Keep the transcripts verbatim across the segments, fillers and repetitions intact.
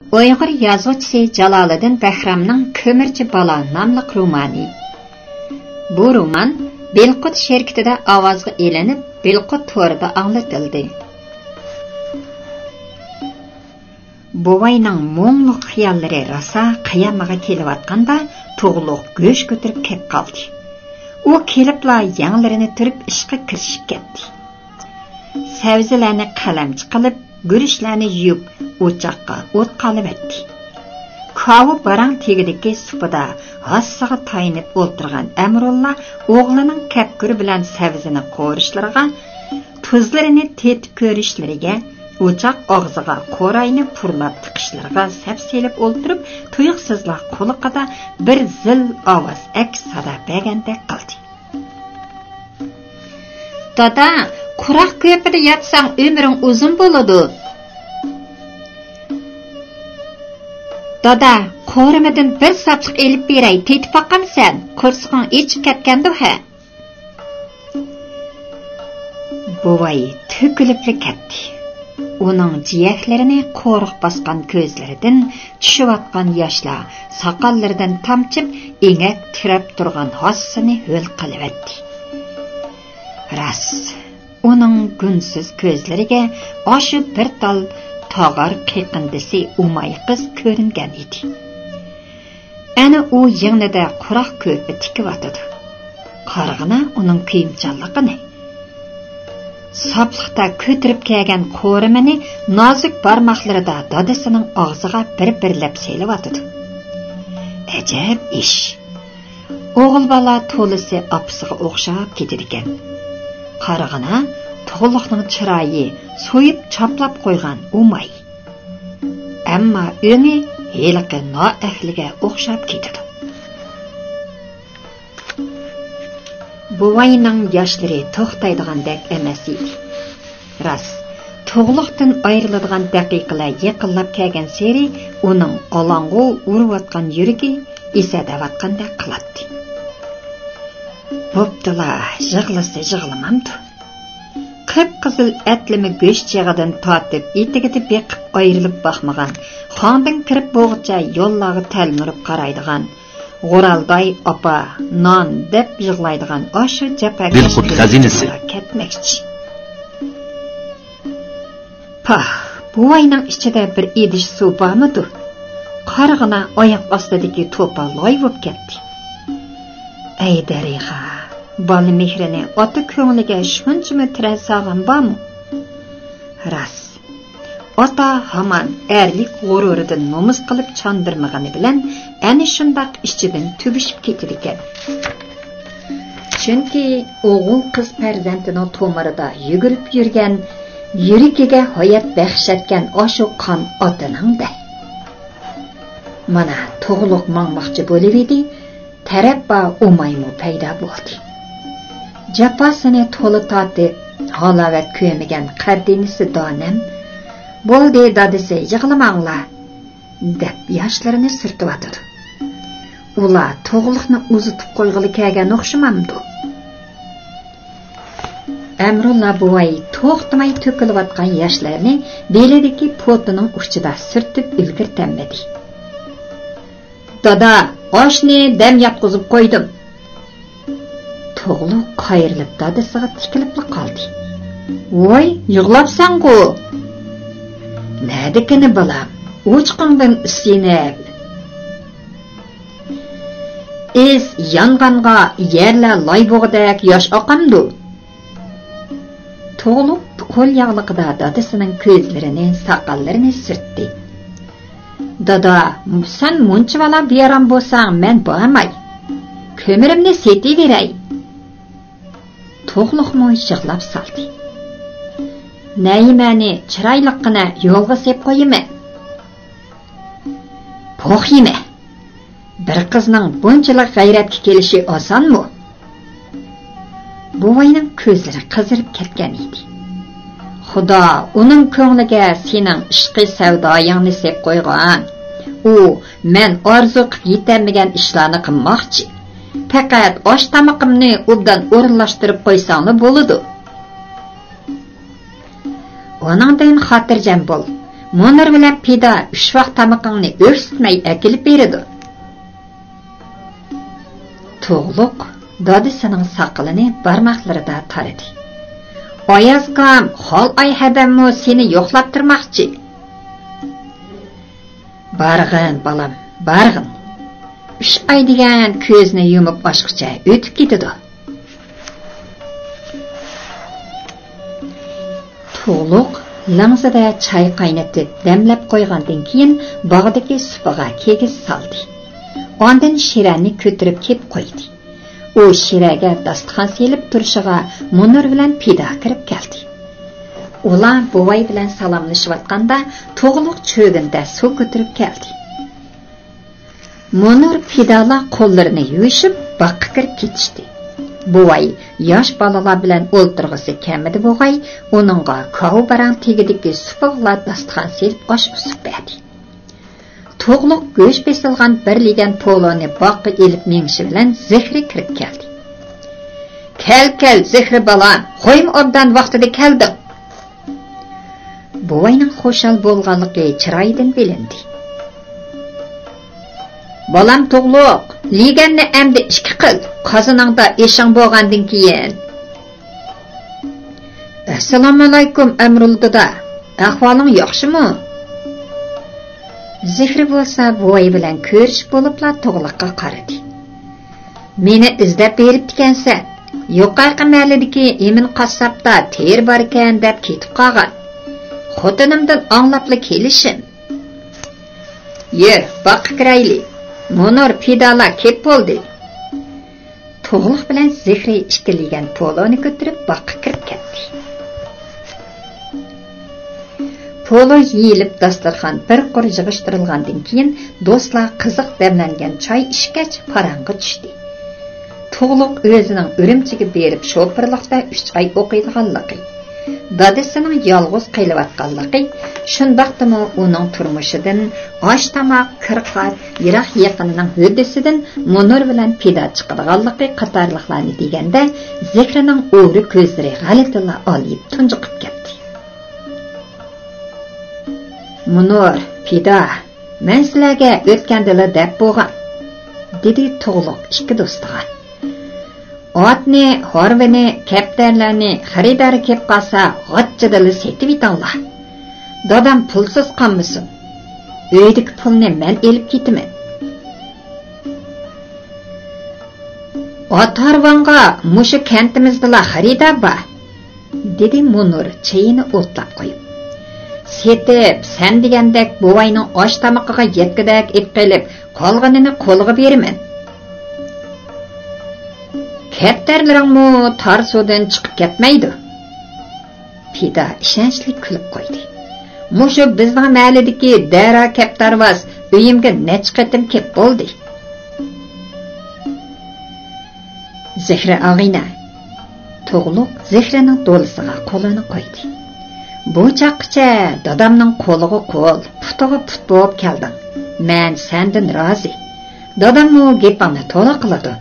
ئۇيغۇر يازغۇچىسى جالالىدىن بەھرامنىڭ كۆمۈرچى بالا ناملىق رومانى. بۇ رومان بىلقۇت شىركىتىدە ئاۋازغا ئېلىنىپ، بىلقۇت تورىدا ئاڭلىتىلدى. بوۋاينىڭ مۇڭلۇق خىياللىرى راسا قىيامىغا كېلىۋاتقاندا، تۇغلۇق گۆش كۆتۈرۈپ كەپ قالدى. ئۇ كېلىپلا يەڭلىرىنى تۈرۈپ ئىشقا كىرىشىپ كەتتى. سەۋزىلەرنى قەلەمچە قىلىپ، گۈرۈچلەرنى يۇيۇپ، ئوچاققا ئوت قالىۋەتتى. كاۋا باراڭ تېگىدىكى سۇپىدا ھاسىسىغا تايىنىپ ئولتۇرغان ئەمرۇللا ئوغلىنىڭ كەپكۈر بىلەن سەۋزىنى قورۇشلىرىغا، تۇزلىرىنى تېتىپ كۆرۈشلىرىگە، ئوچاق ئاغزىغا قوراينى پۇرلاپ تىقىشلىرىغا سەپ سېلىپ ئولتۇرۇپ، تۇيۇقسىزلا قۇلىقىدا بىر زىل ئاۋاز ئەكس سادا بەرگەندەك قىلدى. دادا، قۇراق كۆرپىدە ياتساڭ ئۆمرۈڭ ئۇزۇن بولىدۇ. دادا، قورۇمىدىن بىر ساپلىق ئېلىپ بېرەي، تېتىپ باقامسەن؟ قورسىقىڭ ئېچىپ كەتكەندۇ ھە؟ بوۋاي تۆكۈلۈپلا كەتتى. ئۇنىڭ جىيەكلىرىنى قورۇق باسقان كۆزلىرىدىن چۈشۈۋاتقان ياشلار ساقاللىرىدىن تامچىپ، ئېڭەك تىرەپ تۇرغان ھاسىسىنى ھۆل قىلىۋەتتى. راست، ئۇنىڭ گۈلسىز كۆزلىرىگە ئاشۇ بىر تال تاغار قېقىندىسى ئۇماي قىز كۆرۈنگەن ئىدى. ئەنە ئۇ يىڭنىدە قۇراق كۆرپە تىكىۋاتىدۇ. قارىغىنا ئۇنىڭ كۆيۈمچانلىقىنى. ساپلىقتا كۆتۈرۈپ كەلگەن قورۇمىنى نازۇك بارماقلىرىدا دادىسىنىڭ ئاغزىغا بىر-بىرلەپ سېلىۋاتىدۇ. ئەجەب ئىش! ئوغۇل بالا تولىسى ئاپىسىغا ئوخشاپ كېتىدىكەن. قارىغىنا، تۇغلۇقنىڭ چىرايى سويۇپ چاپلاپ قويغان ئۇماي. ئەمما ئۆڭى ھېلىقى نائەھلىگە ئوخشاپ كېتىدۇ. بوۋاينىڭ ياشلىرى توختايدىغاندەك ئەمەس ئىدى. راست، تۇغلۇقتىن ئايرىلىدىغان دەقىقىلەر يېقىنلاپ كەلگەنسېرى ئۇنىڭ ئالاڭغۇ ئۇرۇۋاتقان يۈرىكى ئېسەدەۋاتقاندەك قىلاتتى. بوپتۇلا، يىغلىسا يىغلىمامدۇ؟ قىپقىزىل ئەتلىمە گۆش چېغىدىن تارتىپ ئېتىكىدە بېقىپ ئايرىلىپ باقمىغان، خاڭدىن كىرىپ بوغىچە يوللارغا تەلمۈرۈپ قارايدىغان، غورالداي ئاپا، نان دەپ يىغلايدىغان ئاشۇ جاپاكەش دىلقۇت خەزىنىسى كەتمەكچى. پاھ، بوۋاينىڭ ئىچىدە بىر ئىدىش سۇ بارمىدۇ؟ قارىغىنا ئاياق ئاستىدىكى توپا لاي بوپ كەتتى. ئەي دەرىغا، بالا مېھرىنى ئاتا كۆڭلىگە شۇنچىمۇ تىرەن سالغان بارمۇ؟ راست، ئاتا ھامان ئەرلىك غۇرۇرىدىن نومۇس قىلىپ چاندۇرمىغىنى بىلەن ئەنە شۇنداق ئىچىدىن تۈگىشىپ كېتىدىكەن. چۈنكى ئوغۇل قىز پەرزەنتىنىڭ تومۇرىدا يۈگۈرۈپ يۈرگەن، يۈرىكىگە ھايات بەخش ئەتكەن ئاشۇ قان ئاتىنىڭ-دە. مانا، تۇغلۇق ماڭماقچى بولۇۋىدى، تەرەپبا ئۇمايمۇ پەيدا بولدى. جاپاسىنى تولا تارتىپ، ھالاۋەت كۆرمىگەن قەردىنىسى دانەم، بولدى دادىسى، يىغلىماڭلار، دەپ ياشلىرىنى سۈرتۈۋاتىدۇ. ئۇلار تۇغلۇقنى ئۇزىتىپ قويغىلى كەلگەن ئوخشىمامدۇ؟ ئەمرۇللا بوۋاي توختىماي تۆكۈلۈۋاتقان ياشلىرىنى بېلىدىكى پوتىنىڭ ئۇچىدا سۈرتۈپ ئۈلگۈرتەلمىدى. دادا، ئاشنى دەم ياتقۇزۇپ قويدۇم. تۇغلۇق قايرىلىپ دادىسىغا تىكىلىپلا قالدى. ۋاي، يىغلاپسەنغۇ؟ نەدىكىنى بالام، ئوچۇقۇڭدىن ئىسسىنىپ. ئىس يانغانغا يەرلەر لاي بوغىدەك ياش ئاقامدۇ؟ تۇغلۇق قول ياغلىقىدا دادىسىنىڭ كۆزلىرىنى، ساقاللىرىنى سۈرتتى. دادا، سەن مۇنچىۋالا بىئارام بولساڭ، مەن بارماي. كۆمۈرۈمنى سېتىۋېرەي. تۇغلۇقمۇ يىغلاپ سالدى. نەيىمەنى چىرايلىققىنە يولغا سېلىپ قويىمەن. پوخ يېمە. بىر قىزنىڭ بۇنچىلىك غەيرەتكە كېلىشى ئاسانمۇ؟ بوۋاينىڭ كۆزلىرى قىزىرىپ كەتكەن ئىدى. خۇدا ئۇنىڭ كۆڭلىگە سېنىڭ ئىشقىي سەۋدايىڭنى سېلىپ قويغان. ئۇ مەن ئارزۇ قىلىپ يېتەلمىگەن ئىشلارنى قىلماقچى. پەقەت ئاش-تامىقىمنى ئوبدان ئورۇنلاشتۇرۇپ قويساڭلا بولىدۇ. ئۇنىڭدىن خاتىرجەم بول. مۇنىر بىلەن پىدا ئۈچ ۋاق تامىقىڭنى ئۆكسۈتمەي ئەكېلىپ بېرىدۇ. تۇغلۇق دادىسىنىڭ ساقىلىنى بارماقلىرىدا تارىدى. ئايازكام، خالئاي ھەدەممۇ سېنى يوقلاپ تۇرماقچى. بارغىن، بالام، بارغىن. ئۈچ ئاي دېگەن كۆزنى يۇمۇپ ئاچقۇچە ئۆتۈپ كېتىدۇ. تۇغلۇق لىڭزىدە چاي قاينىتىپ دەملەپ قويغاندىن كېيىن، باغدىكى سۇپىغا كىگىز سالدى. ئاندىن شىرەنى كۆتۈرۈپ كېلىپ قويدى. ئۇ شىرەگە داستىخان سېلىپ تۇرۇشىغا مۇنۇر بىلەن پىدا كىرىپ كەلدى. ئۇلار بوۋاي بىلەن سالاملىشىۋاتقاندا، تۇغلۇق چۆگۈندە سۇ كۆتۈرۈپ كەلدى. مۇنۇر پىدالار قوللىرىنى يۇيۇشۇپ، باغقا كىرىپ كېتىشتى. بوۋاي ياش بالىلار بىلەن ئولتۇرغۇسى كەلمىدى بوغاي، ئۇنىڭغا كاۋا باراڭ تېگىدىكى سۇپىغىلا داستىخان سېلىپ ئاش ئۇسۇپ بەردى. تۇغلۇق گۆش بېسىلغان بىر لېگەن پولونى باغقا ئېلىپ مېڭىشى بىلەن زېخرى كىرىپ كەلدى. كەل، كەل، زېخرى بالام، خويمۇ ئوبدان ۋاقتىدا كەلدىڭ. بوۋاينىڭ خۇشال بولغانلىقى چىرايىدىن بىلىندى. بالام تۇغلۇق، لېگەننى ئەمدى ئىككى قىل، قازىنىڭدا ئېشىڭ بولغاندىن كېيىن. ئەسسالامۇئەلەيكۇم، ئەمرۇل دادا. ئەھۋالىڭ ياخشىمۇ؟ زېھرى بولسا بوۋاي بىلەن كۆرۈشۈپ بولۇپلا تۇغلۇققا قارىدى. مېنى ئىزدەپ بېرىپتىكەنسەن. يۇقىرىقى مەھەللىدىكى ئىمىن قاسساپتا تېرە باركەن دەپ كېتىپ قالغان. خوتۇنۇمدىن ئاڭلاپلا كېلىشىم. يۈر، باغقا كىرەيلى. مۇنۇر پىدالار كېپ بولدى. تۇغلۇق بىلەن زېھرى ئىككى لېگەن پولونى كۆتۈرۈپ باغقا كىرىپ كەتتى. پولۇ يېيىلىپ، داستۇرخان بىر قۇر يىغىشتۇرۇلغاندىن كېيىن، دوستلار قىزىق دەملەنگەن چاي ئىچكەچ، پاراڭغا چۈشتى. تۇغلۇق ئۆزىنىڭ ئۈرۈمچىگە بېرىپ شوپۇرلۇقتا ئۈچ ئاي ئوقۇيدىغانلىقى، دادىسىنىڭ يالغۇز قېلىۋاتقانلىقى، شۇنداقتىمۇ ئۇنىڭ تۇرمۇشىدىن، ئاش-تاماق، كىر-قار، يىراق-يېقىنىنىڭ ھۆددىسىدىن مۇنۇر بىلەن پىدا چىقىدىغانلىقى قاتارلىقلارنى دېگەندە، زېھرىنىڭ ئورا كۆزلىرى غەلىتىلا ئالىيىپ تۇنجۇقۇپ كەتتى. مۇنۇر، پىدا، مەن سىلەرگە ئۆتكەندىلا دەپ بولغان، دېدى تۇغلۇق ئىككى دوستىغا. ئاتنى، ھارۋىنى، كەپتەرلەرنى خېرىدار كېلىپ قالسا، غاچچىدىلا سېتىۋېتىڭلار. دادام پۇلسىز قالمىسۇن. ئۆيدىكى پۇلنى مەن ئېلىپ كېتىمەن. ئات ھارۋاڭغا مۇشۇ كەنتىمىزدىلا خېرىدار بار، دېدى مۇنۇر چېيىنى ئوتلاپ قويۇپ. سېتىپ، سەن دېگەندەك بوۋاينىڭ ئاش-تامىقىغا يەتكۈدەك ئېلىپ قېلىپ، قالغىنىنى قولىغا بېرىمەن. كەپتەرلىرىڭمۇ تار سۇدىن چىقىپ كەتمەيدۇ. پىدا ئىشەنچلىك كۈلۈپ قويدى. مۇشۇ بىزنىڭ مەھەللىدىكى دەرا كەپتەرۋاز ئۆيۈمگە نەچچە قېتىم كېلىپ بولدى. زېھرى ئاغىنە. تۇغلۇق زېھرىنىڭ دولىسىغا قولىنى قويدى. بۇ چاغقىچە دادامنىڭ قولىغا قول، پۇتىغا پۇت بولۇپ كەلدىڭ. مەن سەندىن رازى. داداممۇ گېپىڭنى تولا قىلىدۇ.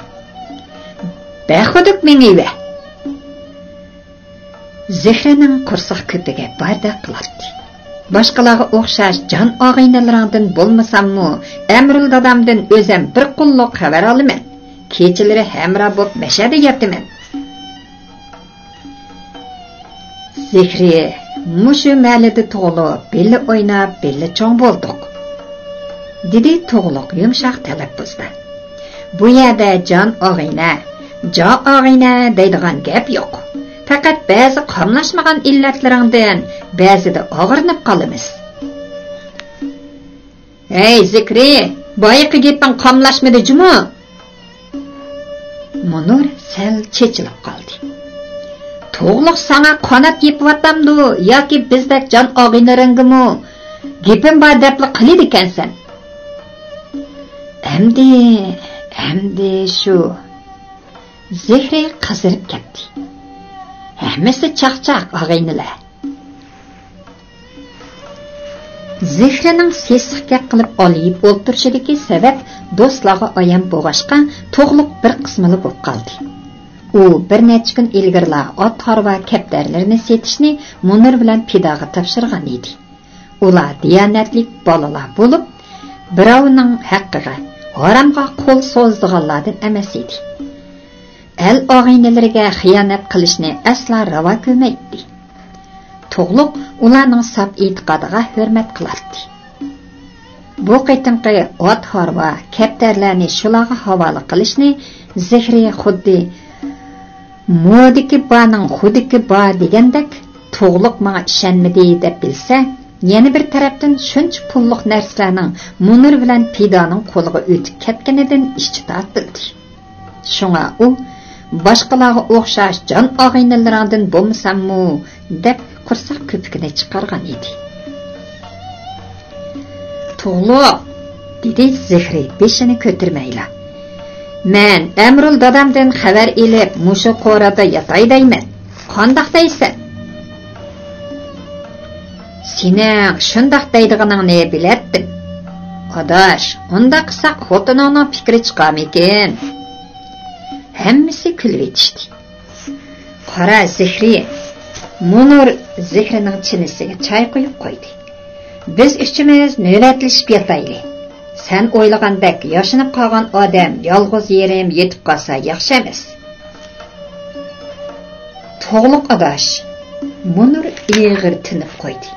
بەخۇدۇك مېڭىۋە. زېھرىنىڭ قورساق كۆپۈكى باردەك قىلاتتى. باشقىلارغا ئوخشاش جان ئاغىنىلىرىڭدىن بولمىساممۇ، ئەمرۇل دادامدىن ئۆزەم بىر قۇللۇق خەۋەر ئالىمەن. كېچىلىرى ھەمراھ بولۇپ مەشەدە ياتىمەن. زېھرى، مۇشۇ مەھەللىدە تۇغۇلۇپ، بىللە ئويناپ، بىللە چوڭ بولدۇق، دېدى تۇغلۇق يۇمشاق تەلەپپۇزدا. بۇ يەردە جان ئاغىنە، جا ئاغىنە دەيدىغان گەپ يوق. پەقەت بەزى قاملاشمىغان ئىللەتلىرىڭدىن بەزىدە ئاغرىنىپ قالىمىز. ھەي، زېھرى، بايىقى گېپىڭ قاملاشمىدى جۇمۇ؟ مۇنۇر سەل چېچىلىپ قالدى. تۇغلۇق ساڭا قانات يېپىۋاتامدۇ ياكى بىزدەك جان ئاغىنىلىرىڭگىمۇ گېپىم بار دەپلا قىلىدىكەنسەن؟ ئەمدى، ئەمدى شۇ. زېھرى قىزىرىپ كەتتى. ھەممىسى چاقچاق، ئاغىنىلەر. زېھرىنىڭ سېسىق گەپ قىلىپ ئالىيىپ ئولتۇرۇشىدىكى سەۋەب دوستلارغا ئايان بولغاچقا، تۇغلۇق بىر قىسمىلا بولۇپ قالدى. ئۇ بىر نەچچە كۈن ئىلگىرىلا ئات ھارۋا كەپتەرلىرىنى سېتىشنى مۇنىر بىلەن پىداغا تاپشۇرغان ئىدى. ئۇلار دىيانەتلىك بالىلار بولۇپ، بىراۋنىڭ ھەققىگە، ھارامغا قول سوزىدىغانلاردىن ئەمەس ئىدى. ئەل ئاغىنىلىرىگە خىيانەت قىلىشنى ئەسلا راۋا كۆرمەيتتى. تۇغلۇق ئۇلارنىڭ ساپ ئېتىقادىغا ھۆرمەت قىلاتتى. بۇ قېتىمقى ئات-ھارۋا، كەپتەرلەرنى شۇلارغا ھاۋالە قىلىشنى زىخرى خۇددى مودىكى بارنىڭ خۇدىكى بار دېگەندەك، تۇغلۇق ماڭا ئىشەنمىدى دەپ بىلسە، يەنە بىر تەرەپتىن شۇنچە پۇللۇق نەرسىلەرنىڭ مۇنىر بىلەن پىدانىڭ قولىغا ئۆتۈپ كەتكىنىدىن ئىچى تارتىلدى. شۇڭا ئۇ، باشقىلارغا ئوخشاش جان ئاغىنىلىرىڭدىن بولمىساممۇ، دەپ قورساق كۆپۈكىنى چىقارغان ئىدى. تۇغلۇق، دېدى زىخرى بېشىنى كۆتۈرمەيلا. مەن ئەمرۇل دادامدىن خەۋەر ئېلىپ، مۇشۇ قورادا ياتاي دەيمەن. قانداق دەيسەن؟ سېنىڭ شۇنداق دەيدىغىنىڭنى بىلەتتىم. ئاداش، ئۇنداق قىلساق خوتۇنۇڭنىڭ پىكرى چىقارمىكىن؟ ھەممىسى كۈلۈۋېتىشتى. قارا زىخرى، مۇنۇر زىخرىنىڭ چىنىسىگە چاي قۇيۇپ قويدى. بىز ئۈچىمىز نۆۋەتلىشىپ ياتايلى. سەن ئويلىغاندەك ياشىنىپ قالغان ئادەم يالغۇز يېرىم يېتىپ قالسا ياخشى ئەمەس. تۇغلۇق ئاداش، مۇنۇر ئېغىر تىنىپ قويدى.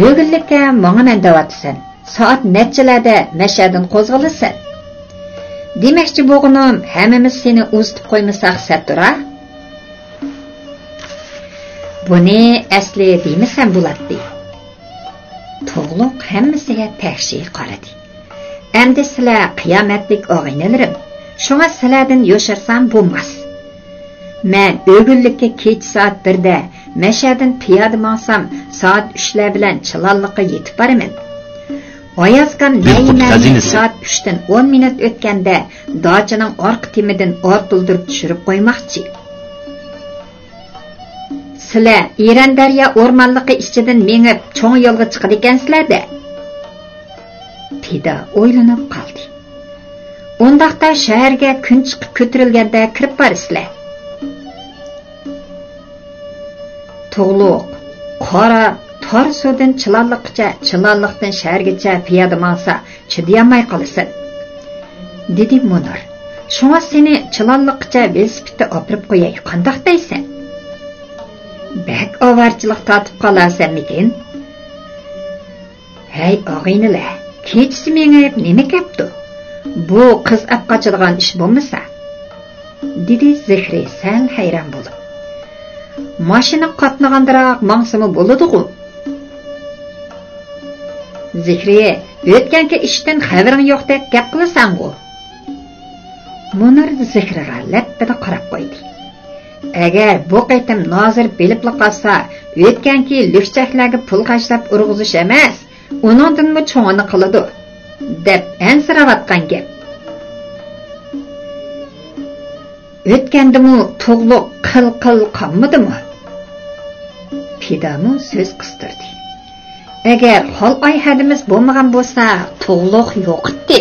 ئۆگۈنلۈككە ماڭىمەن دەۋاتىسەن. سائەت نەچچىلەردە مەشەدىن قوزغىلىسەن؟ دېمەكچى بولغىنىم، ھەممىمىز سېنى ئۇزىتىپ قويمىساق سەتتۇرا؟ بۇنى ئەسلى دېمىسەم بولاتتى. تۇغلۇق ھەممىسىگە تەكشى قارىدى. ئەمدى سىلەر قىيامەتلىك ئاغىنىلىرىم، شۇڭا سىلەردىن يوشۇرسام بولماس. مەن ئۆگۈنلۈككە كېچە سائەت بىردە مەشەدىن پىيادە ماڭسام، سائەت ئۈچلەر بىلەن چىلانلىققا يېتىپ بارىمەن. ئايازكام نەيىمەننى سائەت ئۈچتىن ئون مىنۇت ئۆتكەندە داچىنىڭ ئارقا تېمىدىن ئارتىلدۇرۇپ چۈشۈرۈپ قويماقچى. سىلەر ئېرەن دەريا ئورمانلىقى ئىچىدىن مېڭىپ، چوڭ يولغا چىقىدىكەنسىلەر-دە. پىدا ئويلىنىپ قالدى. ئۇنداقتا شەھەرگە كۈن چىقىپ كۆتۈرۈلگەندە كىرىپ بارىسىلەر. تۇغلۇق، قارا، تار سۇدىن چىلانلىققىچە، چىلانلىقتىن شەھەرگىچە پىيادە ماڭسا، چىدىيالماي قالىسەن، دېدى مۇنىر. شۇڭا سېنى چىلانلىققىچە ۋېلىسىپىتتە ئاپىرىپ قوياي، قانداق دەيسەن؟ بەك ئاۋارىچىلىق تارتىپ قالارسەنمىكىن؟ ھەي ئاغىنىلەر، كېچىسى مېڭىپ نېمە كەپتۇ؟ بۇ قىز ئەپ قاچىدىغان ئىش بولمىسا، دېدى زىخرى سەل ھەيران بولۇپ. ماشىنا قاتنىغاندىراق ماڭسىمۇ بولىدىغۇ؟ زىخرى، ئۆتكەنكى ئىشتىن خەۋىرىڭ يوقتەك گەپ قىلىسەنغۇ؟ مۇنىر زىخرىغا لەپپىدە قاراپ قويدى. ئەگەر بۇ قېتىم نازىر بىلىپلا قالسا، ئۆتكەنكى لۈكچەكلەرگە پۇل خەجلەپ ئۇرغۇزۇش ئەمەس، ئۇنىڭدىنمۇ چوڭىنى قىلىدۇ، دەپ ئەنسىرەۋاتقان گەپ. ئۆتكەندىمۇ تۇغلۇق قىل-قىل قالمىدىمۇ؟ پىدامۇ سۆز قىستۇردى. ئەگەر خال ئاي ھەدىمىز بولمىغان بولسا، تۇغلۇق يوقىتتى.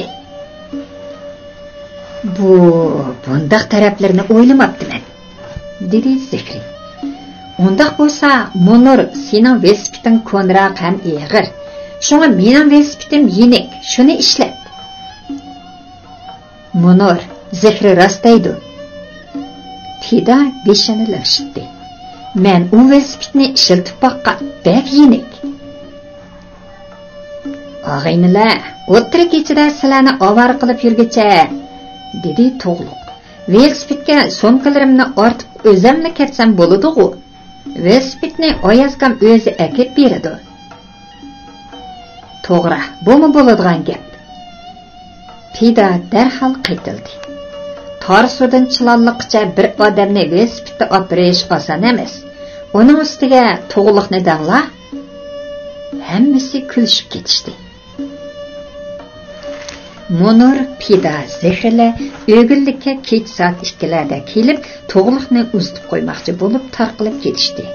بۇ، بۇنداق تەرەپلىرىنى ئويلىماپتىمەن، دېدى زىكرى. ئۇنداق بولسا، مۇنۇر، سېنىڭ ۋېلىسىپىتىڭ كونىراق ھەم ئېغىر. شۇڭا مېنىڭ ۋېلىسىپىتىم يېنىك، شۇنى ئىشلەت. مۇنۇر، زىكرى راست دەيدۇ. پىدا بېشىنى لىڭشىتتى. مەن ئۇ ۋېلىسىپىتنى ئىشلىتىپ باققان، بەك يېنىك. ئاغىنىلەر، ئوتتۇرا كېچىدە سىلەرنى ئاۋارە قىلىپ يۈرگۈچە، دېدى تۇغلۇق. ۋېلىسىپىتكە سومكىلىرىمنى ئارتىپ ئۆزەملا كەتسەم بولىدىغۇ. ۋېلىسىپىتنى ئايازكام ئۆزى ئەكىپ بېرىدۇ. توغرا، بۇمۇ بولىدىغان گەپ. پىدا دەرھال قېتىلدى. تارسۇدىن چىلانلىققىچە بىر ئادەمنى ۋېلىسىپىتتە ئاپىرىش ئاسان ئەمەس. ئۇنىڭ ئۈستىگە تۇغلۇقنى دەڭلا. ھەممىسى كۈلۈشۈپ كېتىشتى. مۇنۇر، پىدا، زىكرىلەر ئۆگۈنلۈككە كېچە سائەت ئىككىلەردە كېلىپ، تۇغلۇقنى ئۇزىتىپ قويماقچى بولۇپ تارقىلىپ كېتىشتى.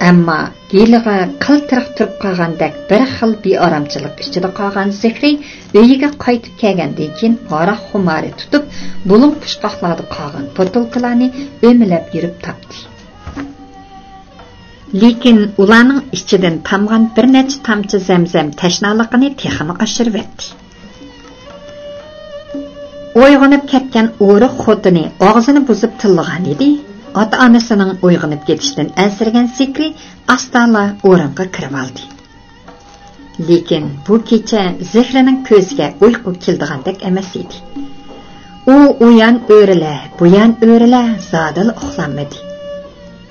ئەمما ھېلىغا قىلتىرىق تۇرۇپ قالغاندەك بىر خىل بىئارامچىلىق ئىچىدە قالغان زىكرى ئۆيىگە قايتىپ كەلگەندىن كېيىن ھاراق خۇمارى تۇتۇپ، بۇلۇڭ پۇچقاقلاردا قالغان بوتۇلكىلارنى ئۆمىلەپ يۈرۈپ تاپتى. لېكىن ئۇلارنىڭ ئىچىدىن تامغان بىر نەچچە تامچە زەمزەم تەشنالىقىنى تېخىمۇ ئاشۇرۇۋەتتى. ئويغىنىپ كەتكەن ئورۇق خوتۇنى ئاغزىنى بۇزۇپ تىللىغان ئىدى. ئاتا-ئانىسىنىڭ ئويغىنىپ كېتىشىدىن ئەنسىرىگەن زىكرى ئاستا ئورۇنغا كىرىۋالدى. لېكىن بۇ كېچە زىكرىنىڭ كۆزىگە ئۇيقۇ كېلىدىغاندەك ئەمەس ئىدى. ئۇ ئۇيان ئۆرۈلە، بۇيان ئۆرۈلە زادىلا ئۇخلانمىدى.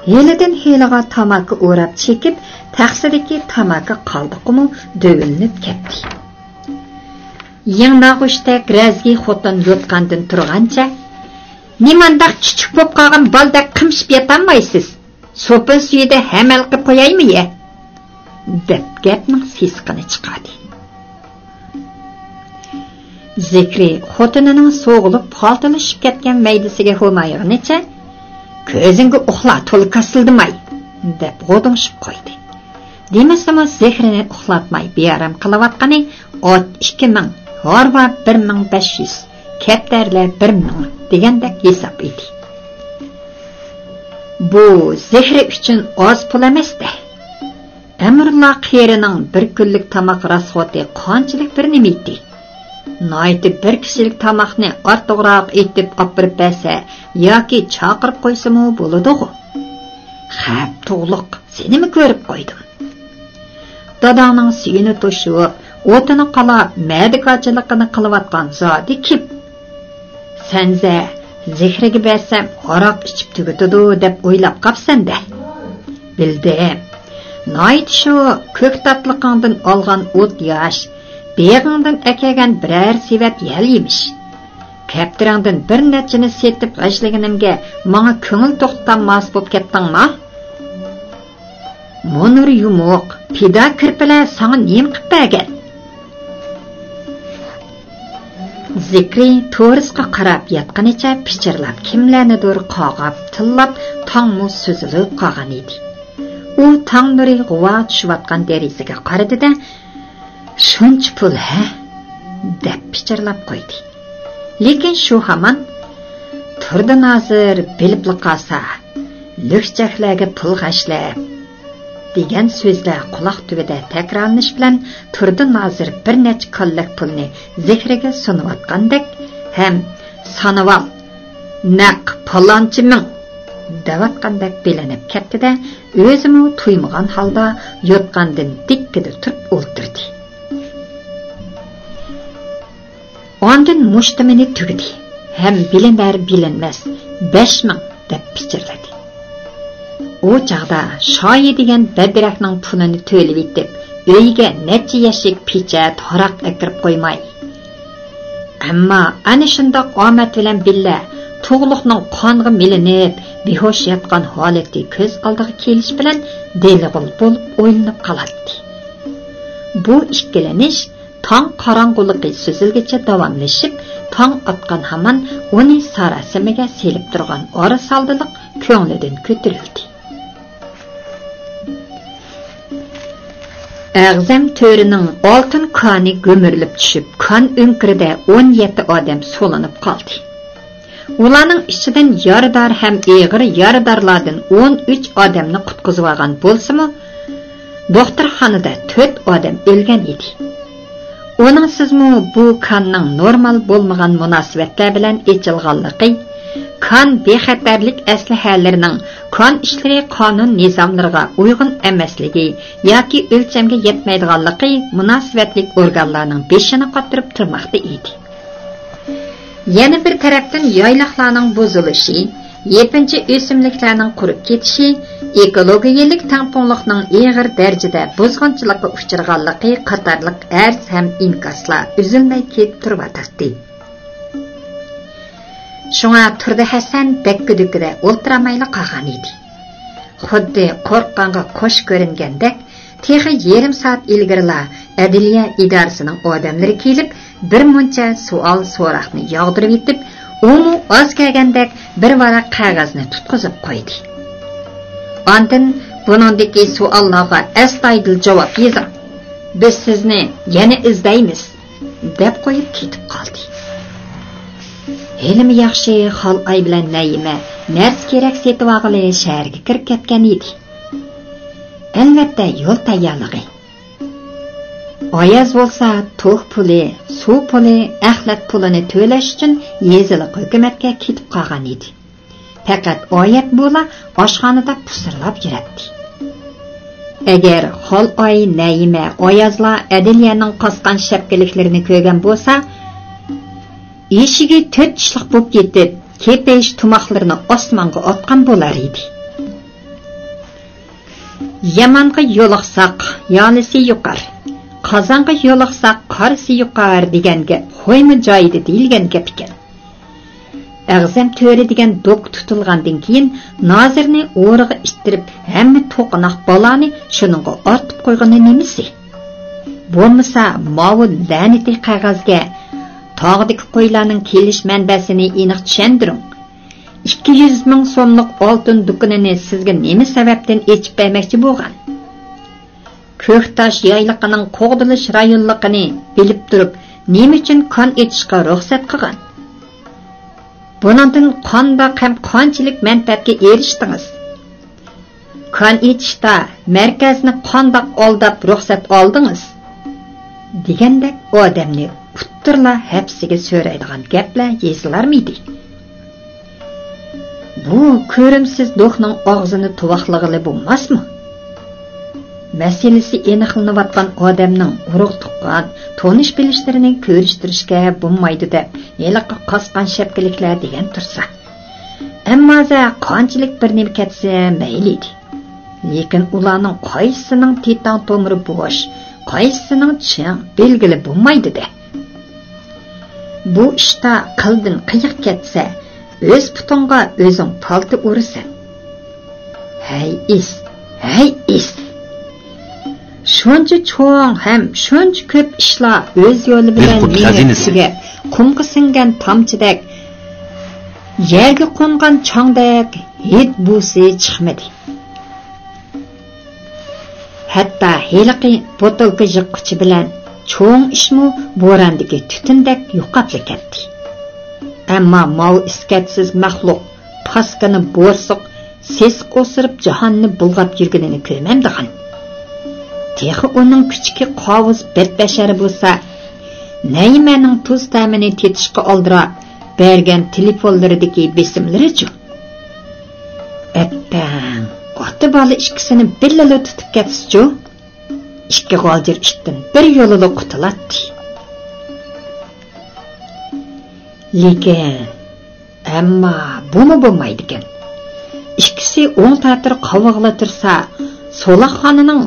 ھېلىدىن ھېلىغا تاماكا ئوراپ چېكىپ، تەخسىدىكى تاماكا قالدۇقىمۇ دۆۋىلىنىپ كەتتى. يىڭناغۇچتەك رەزگى خوتۇن يوتقاندىن تۇرغانچە، نېمانداق چۈچۈك بولۇپ قالغان بالىدەك قىمشىپ ياتالمايسىز؟ سوپۇن سۈيىدە ھەمەل قىلىپ قويايمۇ يە؟ دەپ گەپنىڭ سېسىقىنى چىقاردى. زىكرى خوتۇنىنىڭ سوغۇلۇپ، پالتىلىشىپ كەتكەن مەيدىسىگە ھومايغىنىچە، كۆزۈڭگە ئۇخلا، تولا كاسىلدىماي، دەپ غودۇڭشىپ قويدى. دېمىسىمۇ زىكرىنى ئۇخلاتماي بىئارام قىلىۋاتقىنى ئات ئىككى مىڭ، ھارۋا بىر مىڭ بەش يۈز، كەپتەرلەر بىر مىڭ دېگەندەك ھېساب ئىدى. بۇ زىكرى ئۈچۈن ئاز پۇل ئەمەس-دە. ئەمرۇللا قېرىنىڭ بىر كۈنلۈك تاماق راسخوتى قانچىلىك بىر نېمە ئىدى؟ ناھايىتى بىر كىشىلىك تاماقنى ئارتۇقراق ئېتىپ ئاپىرىپ بەرسە ياكى چاقىرىپ قويسىمۇ بولىدىغۇ. خەپ تۇغلۇق، سېنىمۇ كۆرۈپ قويدۇم. داداڭنىڭ سۈيىنى توشۇپ، ئوتىنى قالاپ، مەدىكارچىلىقىنى قىلىۋاتقان زادى كىم؟ سەنزە، زىكرىگە بەرسەم ھاراق ئىچىپ تۈگىتىدۇ دەپ ئويلاپ قاپسەن-دە. بىلدىم. ناھايىتى شۇ كۆكتاتلىقىڭدىن ئالغان ئوت ياش، بېغىڭدىن ئەكەلگەن بىرەر سېۋەت يەل يېمىش. كەپتىرىڭدىن بىر نەچچىنى سېتىپ غەشلىگىنىمگە ماڭا كۆڭۈل توختىتالماس بولۇپ كەتتىڭما؟ مۇنۇر يۇمۇق، پىدا كىرپىلەر ساڭا نېمە قىپ بەرگەن؟ زىكرى تورۇسقا قاراپ ياتقىنىچە پىچىرلاپ كىملەرنىدۇر قاغاپ، تىللاپ، تاڭمۇ سۈزۈلۈپ قالغان ئىدى. ئۇ تاڭ نۇرى غۇۋا چۈشۈۋاتقان دېرىزىگە قارىدى-دە، شۇنچە پۇل ھە؟ دەپ پىچىرلاپ قويدى. لېكىن شۇ ھامان، تۇردى نازىر بىلىپلا قالسا، لۈكچەكلەرگە پۇل خەجلەپ، دېگەن سۆزلەر قۇلاق تۈۋىدە تەكرارلىنىش بىلەن، تۇردى نازىر بىر نەچچە كاللەك پۇلنى زىكرىگە سۇنۇۋاتقاندەك ھەم سانىۋال، نەق پالانچە مىڭ دەۋاتقاندەك بىلىنىپ كەتتى-دە، ئۆزىمۇ تۇيمىغان ھالدا يوتقاندىن دىككىدە تۇرۇپ ئولتۇردى. ئاندىن مۇشتۇمىنى تۈگىدى ھەم بىلىنەر بىلىنمەس، «بەش مىڭ» دەپ پىچىرلىدى. ئۇ چاغدا شايى دېگەن بەدرەكنىڭ پۇلىنى تۆلىۋېتىپ، ئۆيىگە نەچچە يەشىك پېچەت ھاراق ئەكىرىپ قويماي. ئەمما ئەنە شۇنداق ئامەت بىلەن بىللە، تۇغلۇقنىڭ قانغا مىلىنىپ، بىھوش ياتقان ھالىتى كۆز ئالدىغا كېلىش بىلەن دېلىغۇل بولۇپ ئويلىنىپ قالاتتى. بۇ ئىككىلىنىش تاڭ قاراڭغۇلۇقى سۈزۈلگىچە داۋاملىشىپ، تاڭ ئاتقان ھامان ئۇنى ساراسىمىگە سېلىپ تۇرغان ئارىسالدىلىق كۆڭلىدىن كۆتۈرۈلدى. ئەغزەم تۆرىنىڭ ئالتۇن كانى گۈمۈرۈلۈپ چۈشۈپ، كان ئۆڭكۈرىدە ئون يەتتە ئادەم سولىنىپ قالدى. ئۇلارنىڭ ئىچىدىن يارىدار ھەم ئېغىر يارىدارلاردىن ئون ئۈچ ئادەمنى قۇتقۇزۇۋالغان بولسىمۇ، دوختۇرخانىدا تۆت ئادەم ئۆلگەن ئىدى. ئۇنىڭسىزمۇ بۇ كاننىڭ نورمال بولمىغان مۇناسىۋەتلەر بىلەن ئېچىلغانلىقى، كان بىخەتەرلىك ئەسلىھەلىرىنىڭ كان ئىشلىرى قانۇن نىزاملىرىغا ئۇيغۇن ئەمەسلىكى ياكى ئۆلچەمگە يەتمەيدىغانلىقى مۇناسىۋەتلىك ئورگانلارنىڭ بېشىنى قاتۇرۇپ تۇرماقتا ئىدى. يەنە بىر تەرەپتىن، يايلاقلارنىڭ بۇزۇلۇشى، يېپىنچا ئۆسۈملۈكلەرنىڭ قۇرۇپ كېتىشى، ئېكولوگىيەلىك تەڭپۇڭلۇقنىڭ ئېغىر دەرىجىدە بۇزغۇنچىلىققا ئۇچرىغانلىقى قاتارلىق ئەرز ھەم ئىنكاسلار ئۈزۈلمەي كېلىپ تۇرۇۋاتاتتى. شۇڭا تۇردى ھەسەن دەككە-دۈككىدە ئولتۇرالمايلا قالغان ئىدى. خۇددى قورققانغا قوش كۆرۈنگەندەك، تېخى يېرىم سائەت ئىلگىرىلا ئەدلىيە ئىدارىسىنىڭ ئادەملىرى كېلىپ، بىر مۇنچە سوئال-سوراقنى ياغدۇرۇۋېتىپ، ئۇمۇ ئاز كەلگەندەك بىر ۋاراق قەغەزنى تۇتقۇزۇپ قويدى. ئاندىن، «بۇنىڭدىكى سوئاللارغا ئەستايىدىل جاۋاب يېزىڭ. بىز سىزنى يەنە ئىزدەيمىز» دەپ قويۇپ كېتىپ قالدى. ھېلىمۇ ياخشى، خالئاي بىلەن نەيىمە نەرسە-كېرەك سېتىۋالغىلى شەھەرگە كىرىپ كەتكەن ئىدى. ئەلۋەتتە، يول تەييارلىقى. ئاياز بولسا توك پۇلى، سۇ پۇلى، ئەخلەت پۇلىنى تۆلەش ئۈچۈن يېزىلىق ھۆكۈمەتكە كېتىپ قالغان ئىدى. پەقەت ئايەت بۇلا ئاشخانىدا پۇسىرلاپ يۈرەتتى. ئەگەر خالئاي، نەيىمە، ئايازلار ئەدلىيەنىڭ قاسقان شەپكىلىكلىرىنى كۆرگەن بولسا، ئېشىكى تۆت چىشلىق بولۇپ كېتىپ، كېپىش تۇماقلىرىنى ئاسمانغا ئاتقان بولار ئىدى. يامانغا يولۇقساق، يالىسى يۇقار، قازانغا يولۇقساق، قارىسى يۇقار دېگەن گەپ خويمۇ جايىدا دېيىلگەن گەپ ئىكەن. ئەغزەم تۆرە دېگەن دوكا تۇتۇلغاندىن كېيىن، نازىرنى ئورىغا ئىتتىرىپ، ھەممە توقۇناق بالانى شۇنىڭغا ئارتىپ قويغىنى نېمىسى؟ بولمىسا، ماۋۇ لەنىتى قەغەزگە تاغدىكى قويلارنىڭ كېلىش مەنبەسىنى ئېنىق چۈشەندۈرۈڭ. ئىككى يۈز مىڭ سوملۇق ئالتۇن دۇكىنىنى سىزگە نېمە سەۋەبتىن ئېچىپ بەرمەكچى بولغان؟ كۆكتاش يايلىقىنىڭ قوغدىلىش رايونلۇقىنى بىلىپ تۇرۇپ، نېمە ئۈچۈن كان ئېچىشقا رۇخسەت قىلغان؟ بۇنىڭدىن قانداق ھەم قانچىلىك مەنپەئەتكە ئېرىشتىڭىز؟ كان ئېچىشتا مەركەزنى قانداق ئالداپ رۇخسەت ئالدىڭىز؟ دېگەندەك ئادەمنى ئۇتتۇرلا ھەپسىگە سۆرەيدىغان گەپلەر يېزىلارمىدى؟ بۇ كۆرۈمسىز دوكنىڭ ئاغزىنى تۇۋاقلىغىلى بولماسمۇ؟ مەسىلىسى ئېنىقلىنىۋاتقان ئادەمنىڭ ئۇرۇق-تۇغقان، تونۇش-بىلىشلىرىنى كۆرۈشتۈرۈشكە بولمايدۇ دەپ، ھېلىقى قاسقان شەپكىلىكلەر دېگەن تۇرسا. ئەمما زە قانچىلىك بىر نېمە كەتسە مەيلى ئىدى. لېكىن ئۇلارنىڭ قايسىسىنىڭ تېتەڭ تومۇرى بوش، قايسىسىنىڭ چىڭ، بىلگىلى بولمايدۇ-دە. بۇ ئىشتا قىلدىن قىيىق كەتسە، ئۆز پۇتۇڭغا ئۆزۈڭ پالتا ئۇرىسەن. ھەي ئىس، ھەي ئىس! شۇنچە چوڭ ھەم شۇنچە كۆپ ئىشلار ئۆز يولى بىلەن مېڭىپ تۈگەپ، قۇمغا سىڭگەن تامچىدەك يەرگە قونغان چاڭدەك ھىد بۇسى چىقمىدى. ھەتتا ھېلىقى بوتۇلكا يىغقۇچى بىلەن چوڭ ئىشمۇ بوراندىكى تۈتۈندەك يوقاپلا كەتتى. ئەمما ماۋۇ ئىسكەتسىز مەخلۇق پاسكىنا بورسۇق سېسىق ئوسۇرۇپ جاھاننى بۇلغاپ يۈرگىنىنى كۆرمەمدىغان. تېخى ئۇنىڭ كۈچۈكى قاۋۇز بەتبەشەر بولسا، نەيىمەنىڭ تۇز تەمىنى تېتىشقا ئالدىراپ بەرگەن تېلېفونلىرىدىكى بېسىملىرىچۇ؟ ئەپپەڭ، ئاتا-بالا ئىككىسىنى بىللىلا تۇتۇپ كەتسىچۇ؟ ئىككى غالجىر ئىتتىن بىر يولىلا قۇتۇلاتتى. لېكىن، ئەمما بۇمۇ بولمايدىكەن. ئىككىسى ئوڭ تەتۈر قاۋىغىلى تۇرسا، سولاقخانىنىڭ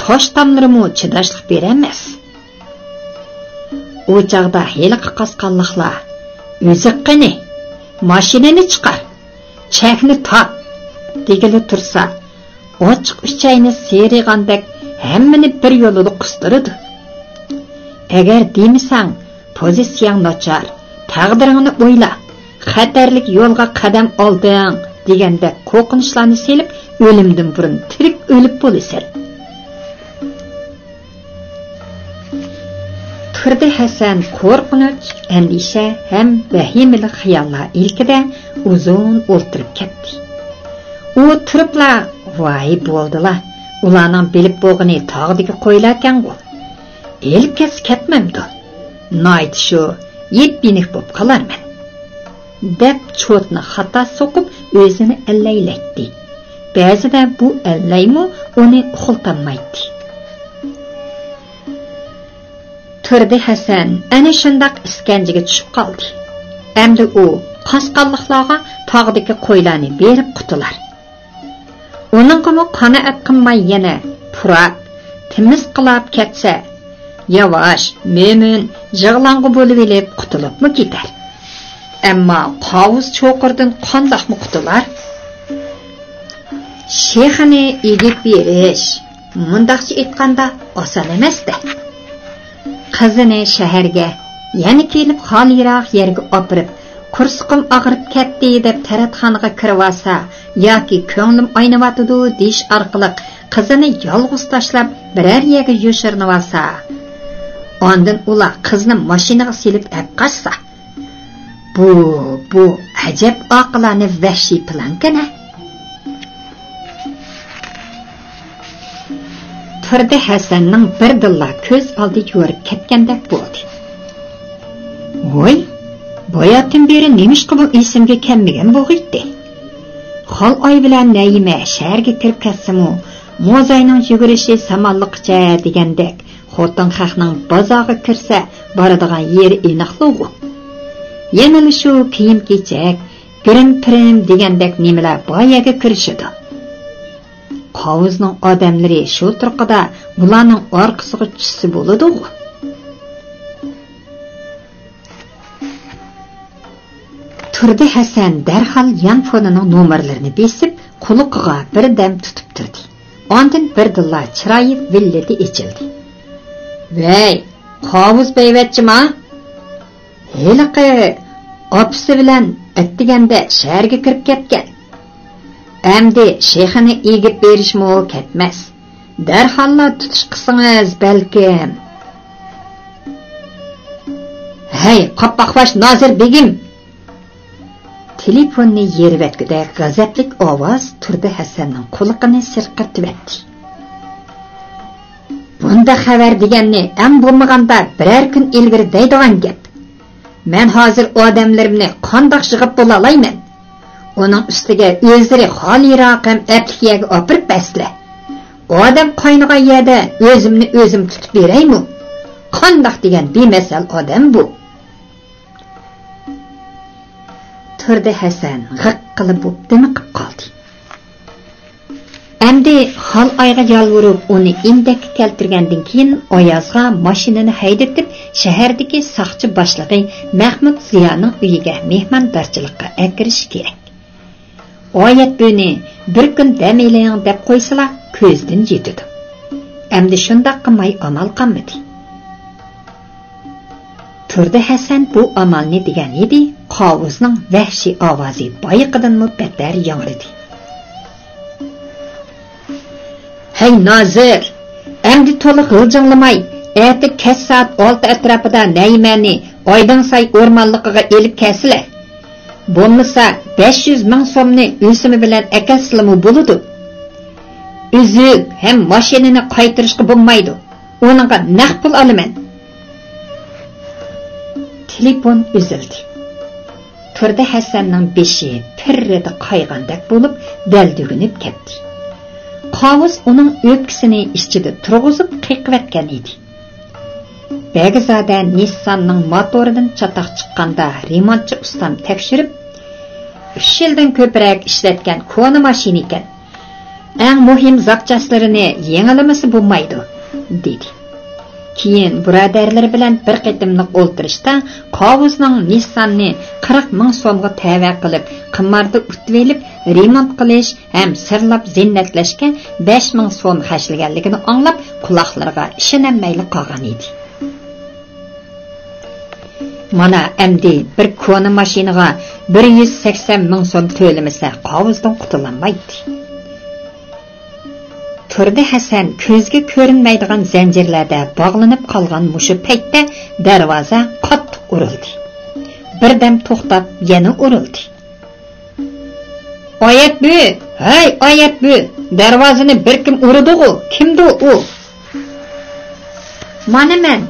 تاش تاملىرىمۇ چىداشلىق بېرەلمەس. ئۇ چاغدا ھېلىقى قاسقانلىقلار، «ئۆزۈك قېنى؟ ماشىنىنى چىقار! چەكنى تاپ!» دېگىلى تۇرسا، ئاچچىق ئۈچەينى سىيرىغاندەك ھەممىنى بىر يولىدا قىستۇرىدۇ. ئەگەر دېمىسەڭ، پوزىتسىيەڭ ناچار، تەقدىرىڭنى ئويلا، خەتەرلىك يولغا قەدەم ئالدىڭ دېگەندەك قورقۇنچلارنى سېلىپ، ئۆلۈمدىن بۇرۇن تىرىك ئۆلۈپ بولىسەن. تۇردى ھەسەن قورقۇنچ، ئەندىشە ھەم ۋەھىمىلىك خىياللار ئىلكىدە ئۇزۇن ئولتۇرۇپ كەتتى. ئۇ تۇرۇپلا، «ۋاي، بولدىلا، ئۇلارنىڭ بىلىپ بولغىنى تاغدىكى قويلاركەنغۇ. ئېلىپ كەتسە كەتمەمدۇ؟ نايتى شۇ، يېپيېنىك بوپ قالارمەن.» دەپ چوتىنى خاتا سوقۇپ ئۆزىنى ئەللەيلەيتتى. بەزىدە بۇ ئەللەيمۇ ئۇنى ئۇخلىتالمايتتى. تۇردى ھەسەن ئەنە شۇنداق ئىسكەنجىگە چۈشۈپ قالدى. ئەمدى ئۇ قاسقانلىقلارغا تاغدىكى قويلارنى بېرىپ قۇتۇلار. ئۇنىڭغىمۇ قانائەت قىلماي يەنە پۇرات، تىمىس قىلاپ كەتسە، ياۋاش، مۆمىن يىغلاڭغۇ بولۇۋېلىپ قۇتۇلۇپمۇ كېتەر. ئەمما قاۋۇز چوقۇردىن قانداقمۇ قۇتۇلار؟ شېخىنى ئېگىپ بېرىش، مۇنداقچە ئېيتقاندا، ئاسان ئەمەس-دە. قىزىنى شەھەرگە، يەنە كېلىپ خالىيراق يەرگە ئاپىرىپ، «قورسىقىم ئاغرىپ كەتتى» دەپ تەرەتخانىغا كىرىۋالسا ياكى «كۆڭلۈم ئاينىۋاتىدۇ» دېيىش ئارقىلىق قىزىنى يالغۇز تاشلاپ بىرەر يەرگە يوشۇرۇنۇۋالسا، ئاندىن ئۇلار قىزنى ماشىنىغا سېلىپ ئەپ قاچسا، بۇ، بۇ ئەجەب ئاقىلانە ۋەھشىي پىلانكەن-ھە! تۇردى ھەسەننىڭ بىردىنلا كۆز ئالدى يورۇپ كەتكەندەك بولدى. ۋوي، باياتىن بېرى نېمىشقا بۇ ئېسىمگە كەلمىگەن بولغىيتتى؟ خالئاي بىلەن نەيىمە شەھەرگە كىرىپ كەتسىمۇ، موزاينىڭ يۈگۈرۈشى سامانلىققىچە دېگەندەك، خوتۇن خەقنىڭ بازارغا كىرسە بارىدىغان يېرى ئېنىقلىغۇ. يەنىلا شۇ كىيىم-كېچەك، گىرىم-پىرىم دېگەندەك نېمىلەر بار يەرگە كىرىشىدۇ. قاۋۇزنىڭ ئادەملىرى شۇ تۇرقىدا بۇلارنىڭ ئارقىسىغا چۈشسە بولىدىغۇ. تۇردى ھەسەن دەرھال يان فونىنىڭ نومۇرلىرىنى بېسىپ، قۇلىقىغا بىردەم تۇتۇپ تۇردى. ئاندىن بىردىنلا چىرايى ۋىللىدى ئېچىلدى. ۋەي، قاۋۇز بەيۋەچچىما؟ ھېلىقى ئاپىسى بىلەن ئەتىگەندە شەھەرگە كىرىپ كەتكەن. ئەمدى شېخىنى ئېگىپ بېرىشمۇ كەتمەس. دەرھاللا تۇتۇش قىلسىڭىز بەلكىم. ھەي، قاپاقباش نازىر بېگىم! تېلېفوننى يېرىۋەتكۈدەك غەزەپلىك ئاۋاز تۇردى ھەسەننىڭ قۇلىقىنى سىرقىرىتىۋەتتى. بۇنداق خەۋەر دېگەننى ئەڭ بولمىغاندا بىرەر كۈن ئىلگىرى دەيدىغان گەپ. مەن ھازىر ئادەملىرىمنى قانداق يىغىپ بولالايمەن؟ ئۇنىڭ ئۈستىگە ئۆزلىرى خالىيراق ھەم ئەپلىك يەرگە ئاپىرىپ بەرسىلە. ئادەم قاينىغان يەردە ئۆزۈمنى ئۆزۈم تۇتۇپ بېرەيمۇ؟ قانداق دېگەن بىمەسەل ئادەم بۇ؟ تۇردى ھەسەن غىققىلا بوپ دىمىقىپ قالدى. ئەمدى خالئايغا يالۋۇرۇپ، ئۇنى ئىندەككە كەلتۈرگەندىن كېيىن، ئايازغا ماشىنىنى ھەيدىتىپ، شەھەردىكى ساقچى باشلىقى مەخمۇت زىيانىڭ ئۆيىگە مېھماندارچىلىققا ئەكىرىش كېرەك. ئايەت بۈۋىنى بىر كۈن دەم ئېلىڭ دەپ قويسىلا، كۆزدىن يېتىدۇ. ئەمدى شۇنداق قىلماي ئامال قالمىدى. تۇردى ھەسەن بۇ ئامالنى دېگەن ئىدى، قاۋۇزنىڭ ۋەھشىي ئاۋازى بايىقىدىنمۇ بەتتەر ياڭرىدى. ھەي نازىر، ئەمدى تولا غىلجىڭلىماي، ئەتە كەچ سائەت ئالتە ئەتراپىدا نەيىمەنى ئايدىڭساي ئورمانلىقىغا ئېلىپ كەلسىلە. بولمىسا، بەش يۈز مىڭ سومنى ئۆسۈمى بىلەن ئەكەلسىلىمۇ بولىدۇ. ئۈزۈك ھەم ماشىنىنى قايتۇرۇشقا بولمايدۇ. ئۇنىڭغا نەق پۇل ئالىمەن. تېلېفون ئۈزۈلدى. تۇردى ھەسەننىڭ بېشى پىررىدە قايغاندەك بولۇپ، دەلدۈگۈنۈپ كەتتى. قاۋۇز ئۇنىڭ ئۆپكىسىنى ئىچىدە تۇرغۇزۇپ قېقىۋەتكەن ئىدى. بەگزادە نىسساننىڭ موتورىدىن چاتاق چىققاندا، رېمونتچى ئۇستام تەكشۈرۈپ، ئۈچ يىلدىن كۆپرەك ئىشلەتكەن كونا ماشىنا ئىكەن. ئەڭ مۇھىم زاپچاسلىرىنى يېڭىلىمىسا بولمايدۇ، دېدى. كېيىن بۇرادەرلىرى بىلەن بىر قېتىملىق ئولتۇرۇشتا قاۋۇزنىڭ نىسساننى قىرىق مىڭ سومغا تەۋە قىلىپ، قىماردا ئۇتۇۋېلىپ، رېمونت قىلىش ھەم سىرلاپ زىننەتلەشكە بەش مىڭ سوم خەجلىگەنلىكىنى ئاڭلاپ، قۇلاقلىرىغا ئىشىنەلمەيلا قالغان ئىدى. مانا ئەمدى بىر كونا ماشىنىغا بىر يۈز سەكسەن مىڭ سوم تۆلىمىسە، قاۋۇزدىن قۇتۇلالمايتتى. تۇردى ھەسەن كۆزگە كۆرۈنمەيدىغان زەنجىرلەردە باغلىنىپ قالغان مۇشۇ پەيتتە دەرۋازا قاتتىق ئۇرۇلدى. بىردەم توختاپ، يەنە ئۇرۇلدى. ئايەت بۈۋى! ھەي، ئايەت بۈۋى! دەرۋازىنى بىر كىم ئۇرىدىغۇ؟ كىمدۇ ئۇ؟ مانا مەن!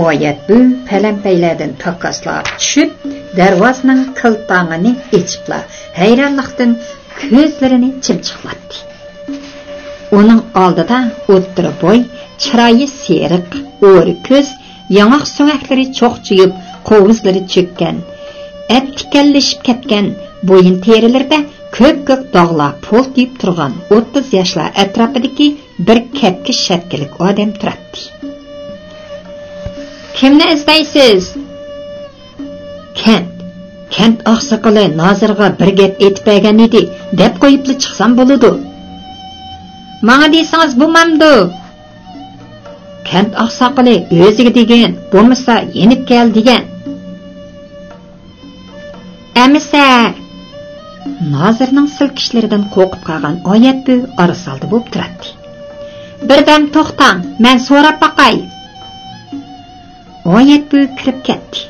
ئايەت بۈۋى پەلەمپەيلەردىن تاكاسلاپ چۈشۈپ، دەرۋازىنىڭ كىلتاڭىنى ئېچىپلا، ھەيرانلىقتىن كۆزلىرىنى چىمچىقلاتتى. ئۇنىڭ ئالدىدا ئوتتۇرا بوي، چىرايى سېرىق، ئورا كۆز، ياڭاق سۆڭەكلىرى چوقچىيىپ، قوۋۇزلىرى چۆككەن، ئەپ تىكەنلىشىپ كەتكەن، بويۇن تېرىلىرىدە كۆپكۆك داغلار پولتىيىپ تۇرغان ئوتتۇز ياشلار ئەتراپىدىكى بىر كەپكە شەپكىلىك ئادەم تۇراتتى. كىمنى ئىزدەيسىز؟ كەنت، كەنت ئاقساقىلى نازىرغا بىر گەپ ئېيتىپ بەرگەن ئىدى، دەپ قويۇپلا چىقسام بولىدۇ. ماڭا دېسىڭىز بولمامدۇ؟ كەنت ئاقساقىلى ئۆزىگە دېگىن، بولمىسا يېنىپ كەل دېگەن. ئەمىسە! نازىرنىڭ سىلكىشلىرىدىن قورقۇپ قالغان ئايەت بۈۋى ئارىسالدى بولۇپ تۇراتتى. بىردەم توختاڭ، مەن سوراپ باقاي. ئايەت بۈۋى كىرىپ كەتتى.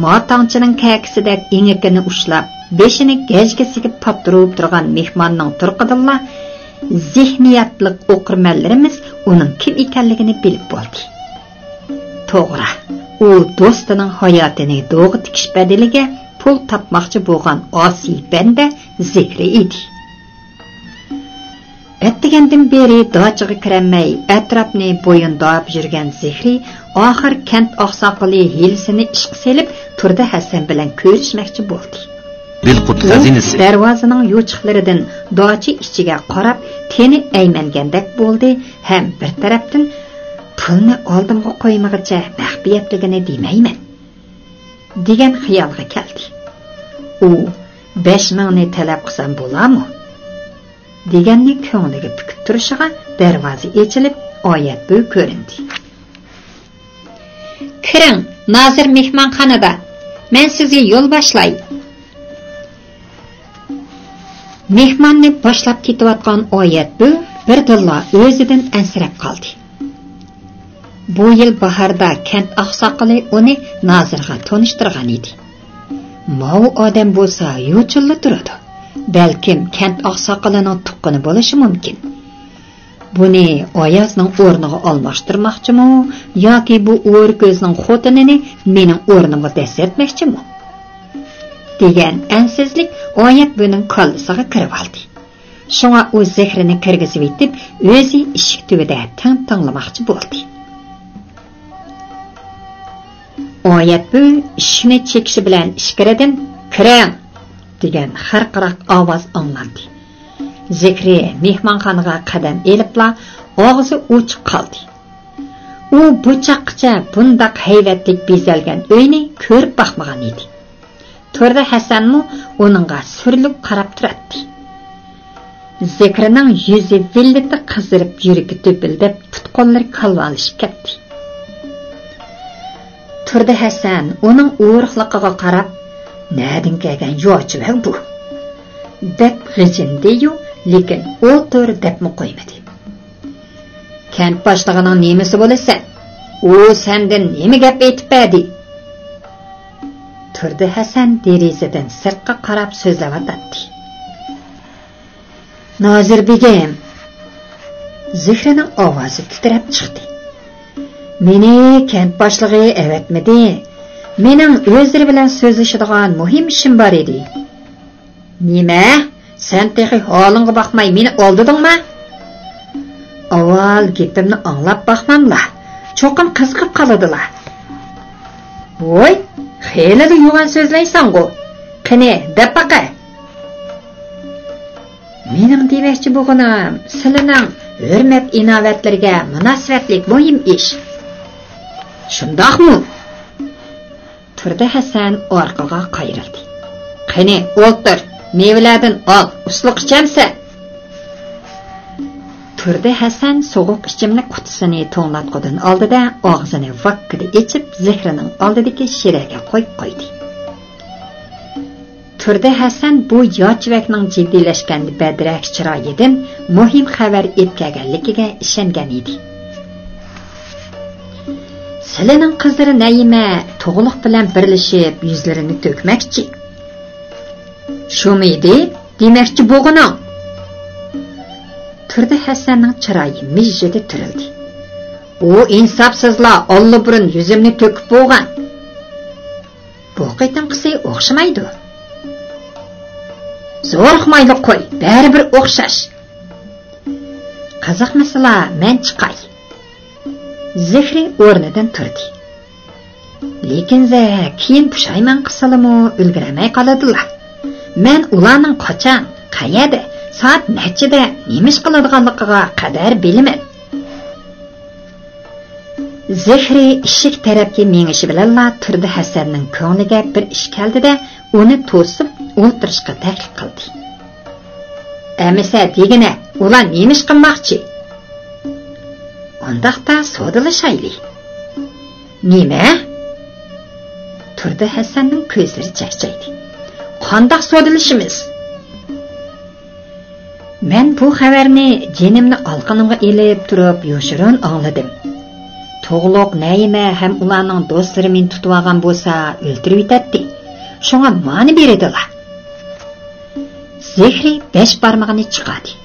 ماتاڭچىنىڭ كەكىسىدەك ئېڭىكىنى ئۇشلاپ، بېشىنى گەجگىسىگە پاتتۇرۇپ تۇرغان مېھماننىڭ تۇرقىدىنلا زېھنىياتلىق ئوقۇرمەنلىرىمىز ئۇنىڭ كىم ئىكەنلىكىنى بىلىپ بولدى. توغرا، ئۇ دوستىنىڭ ھاياتىنى دوغا تىكىش بەدىلىگە پۇل تاپماقچى بولغان ئاسىي بەندە زېھرى ئىدى. ئەتىگەندىن بېرى داچىغا كىرەلمەي، ئەتراپنى بويۇنداپ يۈرگەن زېھرى ئاخىر كەنت ئاقساقىلى ھىيلىسىنى ئىشقا سېلىپ، تۇردى ھەسەن بىلەن كۆرۈشمەكچى بولدى. بىلقۇت ئۇ خەزىنىسى. دەرۋازىنىڭ يوچۇقلىرىدىن داچا ئىچىگە قاراپ، تېنى ئەيمەنگەندەك بولدى ھەم بىر تەرەپتىن، «پۇلنى ئالدىمغا قويمىغىچە مەخپىيەتلىكىنى دېمەيمەن» دېگەن خىيالغا كەلدى. ئۇ، «بەش مىڭنى تەلەپ قىلسام بولامۇ؟» دېگەننى كۆڭلىگە پۈكۈپ تۇرۇشىغا دەرۋازا ئېچىلىپ، ئايەت بۈۋى كۆرۈندى. «كىرىڭ، نازىر مېھمانخانىدا. مەن سىزگە يول باشلاي.» مېھماننى باشلاپ كېتىۋاتقان ئايەت بۈۋى بىردىنلا ئۆزىدىن ئەنسىرەپ قالدى. بۇ يىل باھاردا كەنت ئاقساقىلى ئۇنى نازىرغا تونۇشتۇرغان ئىدى. ماۋۇ ئادەم بولسا يوچۇنلا تۇرىدۇ. بەلكىم كەنت ئاقساقىلىنىڭ تۇغقىنى بولۇشى مۇمكىن. بۇنى ئايازنىڭ ئورنىغا ئالماشتۇرماقچىمۇ ياكى بۇ ئورا كۆزنىڭ خوتۇنىنى مېنىڭ ئورنۇمغا دەسسەتمەكچىمۇ؟ دېگەن ئەنسىزلىك ئايەت بۈۋىنىڭ كاللىسىغا كىرىۋالدى. شۇڭا ئۇ زېھرىنى كىرگۈزۈۋېتىپ، ئۆزى ئىشىك تۈۋىدە تىڭ تىڭلىماقچى بولدى. ئايەت بۈۋى ئىشىكنى چېكىشى بىلەن ئىچكىرىدىن، «كىرىڭ!» دېگەن خىرقىراق ئاۋاز ئاڭلاندى. زېھرى مېھمانخانىغا قەدەم ئېلىپلا، ئاغزى ئوچۇق قالدى. ئۇ بۇ چاغقىچە بۇنداق ھەيۋەتلىك بېزەلگەن ئۆينى كۆرۈپ باقمىغان ئىدى. تۇردى ھەسەنمۇ ئۇنىڭغا سۈرۈلۈپ قاراپ تۇراتتى. زېھرىنىڭ يۈزى ۋىللىتى قىزىرىپ، يۈرىكى دۈپۈلدەپ، پۇت-قوللىرى كالۋالىشىپ كەتتى. تۇردى ھەسەن ئۇنىڭ ئورۇقلۇقىغا قاراپ، «نەدىن كەلگەن ياچىۋەگ بۇ؟» دەپ غىجىندىيۇ، لېكىن «ئولتۇر» دەپمۇ قويمىدى. «كەنت باشلىقىنىڭ نېمىسى بولىسەن؟ ئۇ سەندىن نېمە گەپ ئېيتىپ بەردى؟» تۇردى ھەسەن دېرىزىدىن سىرتقا قاراپ سۆزلەۋاتاتتى. «نازىر بېگىم!» زېھرىنىڭ ئاۋازى تىترەپ چىقتى. «مېنى كەنت باشلىقى ئەۋەتمىدى. مېنىڭ ئۆزلىرى بىلەن سۆزلىشىدىغان مۇھىم ئىشىم بار ئىدى.» «نېمە؟ سەن تېخى ھالىڭغا باقماي مېنى ئالدىدىڭما؟» «ئاۋۋال گېپىمنى ئاڭلاپ باقماملا، چوقۇم قىزىقىپ قالىدىلا.» «ۋوي، خېلىلا يوغان سۆزلەيسەنغۇ. قېنى، دەپ باقە.» «مېنىڭ دېمەكچى بولغىنىم، سىلىنىڭ ھۆرمەت-ئىناۋەتلىرىگە مۇناسىۋەتلىك مۇھىم ئىش.» «شۇنداقمۇ؟» تۇردى ھەسەن ئارقىغا قايرىلدى. «قېنى، ئولتۇر، مېۋىلەردىن ئال، ئۇسسۇلۇق ئىچەمسەن؟» تۇردى ھەسەن سوغۇق ئىچىملىك قۇتىسىنى توڭلاتقۇدىن ئالدىدا ئاغزىنى ۋاككىدە ئېچىپ، زېھرىنىڭ ئالدىدىكى شىرەگە قويۇپ قويدى. تۇردى ھەسەن بۇ ياچىۋەكنىڭ جىددىيلەشكەن بەدرەك چىرايىدىن مۇھىم خەۋەر ئېلىپ كەلگەنلىكىگە ئىشەنگەن ئىدى. «سىلىنىڭ قىزلىرى نەيىمە تۇغلۇق بىلەن بىرلىشىپ يۈزلىرىنى تۆكمەكچى.» «شۇمىدى دېمەكچى بولغىنىڭ؟» تۇردى ھەسەننىڭ چىرايى مىژژىدە تۈرۈلدى. «ئۇ ئىنساپسىزلا ئاللىبۇرۇن يۈزۈمنى تۆكۈپ بولغان.» «بۇ قېتىمقىسى ئوخشىمايدۇ.» «زورۇقمايلى قوي، بەرىبىر ئوخشاش.» «قىزىقمىسىلا، مەن چىقاي.» زېھرى ئورنىدىن تۇردى. «لېكىن زە، كېيىن پۇشايمان قىلسىلىمۇ ئۈلگۈرەلمەي قالىدىلا. مەن ئۇلارنىڭ قاچان، قەيەردە، سائەت نەچچىدە نېمە ئىش قىلىدىغانلىقىغا قەدەر بىلىمەن.» زېھرى ئىشىك تەرەپكە مېڭىشى بىلەنلا تۇردى ھەسەننىڭ كۆڭلىگە بىر ئىش كەلدى-دە، ئۇنى توسۇپ ئولتۇرۇشقا تەكلىپ قىلدى. «ئەمىسە دېگىنە، ئۇلار نېمە ئىش قىلماقچى؟» «ئۇنداقتا سودىلىشايلى.» «نېمە؟» تۇردى ھەسەننىڭ كۆزلىرى چەكچەيدى. «قانداق سودىلىشىمىز؟» «مەن بۇ خەۋەرنى جېنىمنى ئالىقىنىمغا ئېلىپ تۇرۇپ يوشۇرۇن ئاڭلىدىم. تۇغلۇق نەيىمە ھەم ئۇلارنىڭ دوستلىرى مېنى تۇتۇۋالغان بولسا ئۆلتۈرۈۋېتەتتى. شۇڭا مانى بېرىدىلا.» زېھرى بەش بارمىقىنى چىقاردى.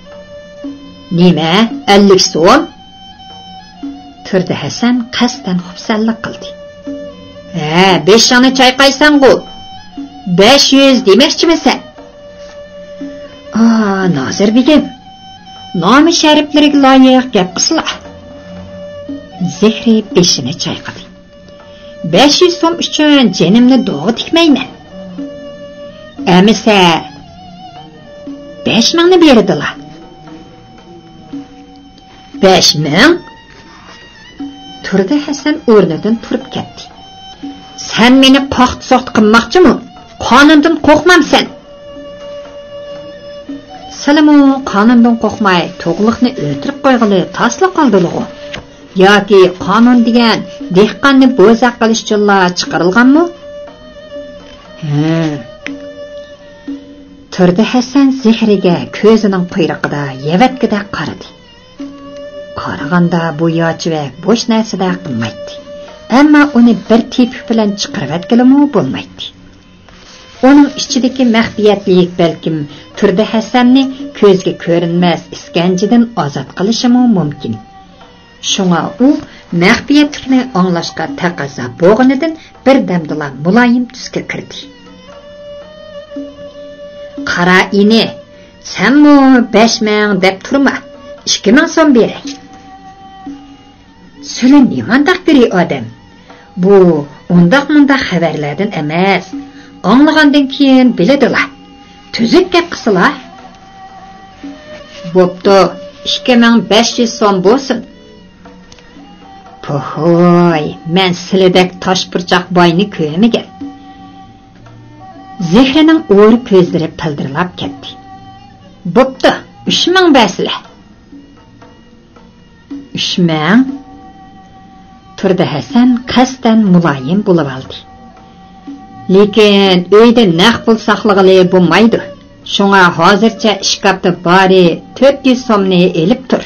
نېمە، ئەللىك سوم؟ تۇردى ھەسەن قەستەن خۇپسەنلىك قىلدى. ھە، بېشىڭنى چايقايسەنغۇ. بەش يۈز دېمەكچىمىسەن؟ ئا، نازىر بېگىم، نامى شەرىپلىرىگە لايىق گەپ قىلسىلا. زېھرى بېشىنى چايقىدى. بەش يۈز سوم ئۈچۈن جېنىمنى دوغا تىكمەيمەن. ئەمىسە، بەش مىڭنى بېرىدىلا. بەش مىڭ؟ تۇردى ھەسەن ئورنىدىن تۇرۇپ كەتتى. سەن مېنى پاختا-سوختا قىلماقچىمۇ؟ قانۇندىن قورقمامسەن؟ سىلىمۇ قانۇندىن قورقماي تۇغلۇقنى ئۆلتۈرۈپ قويغىلى تاسلا قالدىلىغۇ؟ ياكى قانۇن دېگەن دېھقاننى بوزەك قىلىش ئۈچۈنلا چىقىرىلغانمۇ؟ ھە. تۇردى ھەسەن زېھرىگە كۆزىنىڭ قۇيرۇقىدا يەۋەتكۈدەك قارىدى. قارىغاندا بۇ ياچىۋەك بوش نەرسىدەك قىلمايتتى. ئەمما ئۇنى بىر تېپىك بىلەن چىقىرىۋەتكىلىمۇ بولمايتتى. ئۇنىڭ ئىچىدىكى مەخپىيەتلىك بەلكىم تۇردى ھەسەننى كۆزگە كۆرۈنمەس ئىسكەنجىدىن ئازاد قىلىشىمۇ مۇمكىن. شۇڭا ئۇ مەخپىيەتلىكنى ئاڭلاشقا تەقەززا بولغىنىدىن بىردەمدىلا مۇلايىم تۈسكە كىردى. قارا ئىنى، سەنمۇ بەش مىڭ دەپ تۇرما، ئىككى مىڭ سوم بېرەي. سىلى نېمانداق بىرى ئادەم؟ بۇ ئۇنداق-مۇنداق خەۋەرلەردىن ئەمەس. ئاڭلىغاندىن كېيىن بىلىدىلا. تۈزۈك گەپ قىلسىلا. بوپتۇ، ئىككى مىڭ بەش يۈز سوم بولسۇن. پوھوي، مەن سىلىدەك تاشپۇرچاق باينى كۆرمىگەن. زېھرىنىڭ ئورا كۆزلىرى پىلدىرلاپ كەتتى. بوپتۇ، ئۈچ مىڭ بەرسىلە. ئۈچ مىڭ؟ تۇردى ھەسەن قەستەن مۇلايىم بولۇۋالدى. لېكىن ئۆيدە نەق پۇل ساقلىغىلى بولمايدۇ. شۇڭا ھازىرچە ئىشكاپتا بارى تۆت يۈز سومنى ئېلىپ تۇر.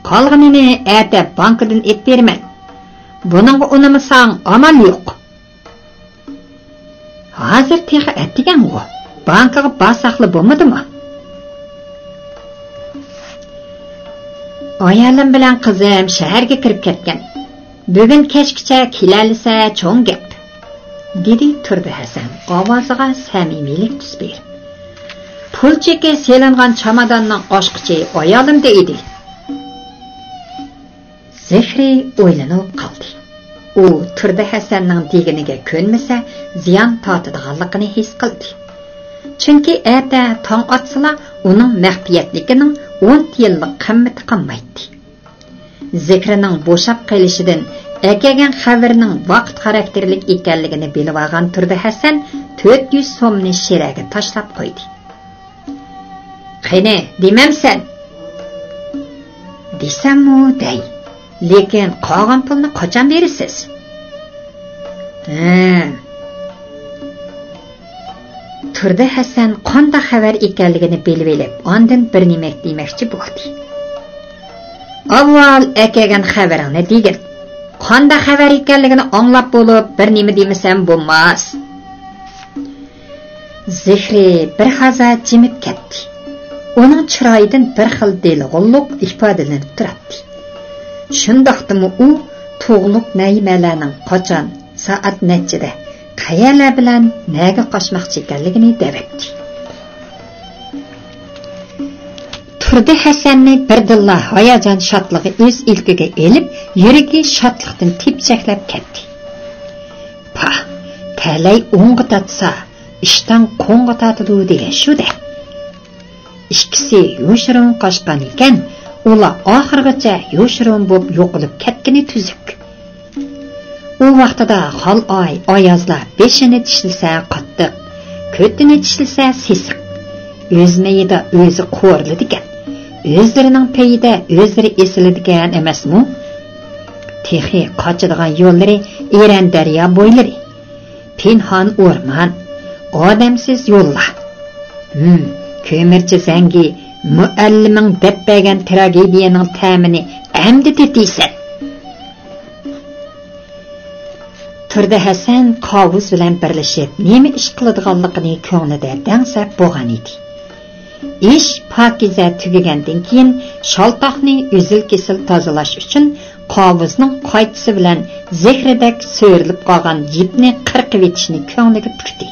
قالغىنىنى ئەتە بانكىدىن ئېلىپ بېرىمەن. بۇنىڭغا ئۇنىمىساڭ ئامال يوق. ھازىر تېخى ئەتىگەنغۇ، بانكىغا بارساقلا بولمىدىمۇ؟ ئايالىم بىلەن قىزىم شەھەرگە كىرىپ كەتكەن. بۈگۈن كەچكىچە كېلەلىسە چوڭ گەپ، دېدى تۇردى ھەسەن ئاۋازىغا سەمىمىيلىك تۈس بېرىپ. پۇل چېكى سېلىنغان چاماداننىڭ ئاچقۇچى ئايالىمدا ئىدى. زېھرى ئويلىنىپ قالدى. ئۇ تۇردى ھەسەننىڭ دېگىنىگە كۆنمىسە، زىيان تارتىدىغانلىقىنى ھېس قىلدى. چۈنكى ئەتە تاڭ ئاتسىلا، ئۇنىڭ مەخپىيەتلىكىنىڭ ئون تىيىنلىق قىممىتى قالمايتتى. زېھرىنىڭ بوشاپ قېلىشىدىن ئەكەلگەن خەۋىرىنىڭ ۋاقىت خاراكتېرلىك ئىكەنلىكىنى بىلىۋالغان تۇردى ھەسەن تۆت يۈز سومنى شىرەگە تاشلاپ قويدى. قېنى، دېمەمسەن؟ دېسەممۇ دەي. لېكىن قالغان پۇلنى قاچان بېرىسىز؟ ھە. تۇردى ھەسەن قانداق خەۋەر ئىكەنلىكىنى بىلىۋېلىپ، ئاندىن بىر نېمە دېمەكچى بولدى. ئاۋۋال ئەكەلگەن خەۋىرىڭنى دېگىن. قانداق خەۋەر ئىكەنلىكىنى ئاڭلاپ بولۇپ، بىر نېمە دېمىسەم بولماس. زېھرى بىر ھازا جىمىپ كەتتى. ئۇنىڭ چىرايىدىن بىر خىل دېلىغۇللۇق ئىپادىلىنىپ تۇراتتى. شۇنداقتىمۇ ئۇ تۇغلۇق نەيىمەلەرنىڭ قاچان، سائەت نەچچىدە، قەيەرلەر بىلەن نەگە قاچماقچى ئىكەنلىكىنى دەۋەتتى. تۇردى ھەسەننى بىردىنلا ھاياجان شادلىقى ئۆز ئىلكىگە ئېلىپ، يۈرىكى شادلىقتىن تېپچەكلەپ كەتتى. پاھ، تەلەي ئوڭغا تارتسا، ئىشتان قوڭغا تارتىدۇ دېگەن شۇ-دە. ئىككىسى يوشۇرۇن قاچقان ئىكەن، ئۇلار ئاخىرغىچە يوشۇرۇن بولۇپ يوقىلىپ كەتكىنى تۈزۈك. ئۇ ۋاقتىدا خالئاي، ئايازلار بېشىنى چىشلىسە قاتتىق، كۆتىنى چىشلىسە سېسىق. ئۆز مېيىدا ئۆزى قورۇلىدىكەن، ئۆزلىرىنىڭ پېيىدە ئۆزلىرى ئېسىلىدىكەن ئەمەسمۇ؟ تېخى قاچىدىغان يوللىرى ئېرەن دەريا بويلىرى، پىنھان ئورمان، ئادەمسىز يوللار. ھىم، كۆمۈرچى زەڭگى، مۇئەللىمىڭ دەپ بەرگەن تراگېدىيەنىڭ تەمىنى ئەمدى تېتىيسەن. تۇردى ھەسەن قاۋۇز بىلەن بىرلىشىپ نېمە ئىش قىلىدىغانلىقىنى كۆڭلىدە دەڭسەپ بولغان ئىدى. ئىش پاكىزە تۈگىگەندىن كېيىن، شالتاقنى ئۈزۈل-كېسىل تازىلاش ئۈچۈن قاۋۇزنىڭ قايتىسى بىلەن زېھرىدەك سۆرىلىپ قالغان يىپنى قىرقىۋېتىشنى كۆڭلىگە پۈكتى.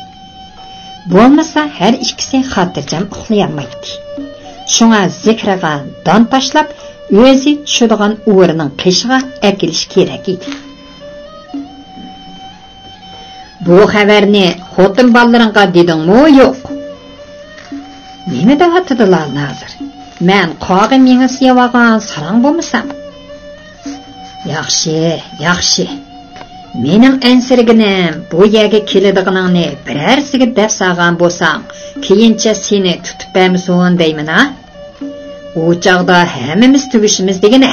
بولمىسا ھەر ئىككىسى خاتىرجەم ئۇخلىيالمايتتى. شۇڭا زېھرىغا دان تاشلاپ، ئۆزى چۈشىدىغان ئورىنىڭ قېشىغا ئەكېلىش كېرەك ئىدى. بۇ خەۋەرنى خوتۇن بالىلىرىڭغا دېدىڭمۇ يوق؟ نېمە دەۋاتىدىلا نازىر؟ مەن قاغا مېڭىسى يەۋالغان ساراڭ بولمىسام؟ ياخشى، ياخشى. مېنىڭ ئەنسىرىگىنىم، بۇ يەرگە كېلىدىغىنىڭنى بىرەرسىگە دەپ سالغان بولساڭ، كېيىنچە سېنى تۇتۇپ بەرمىسۇن دەيمەن ھا. ئۇ چاغدا ھەممىمىز تۈگىشىمىز دېگىنە.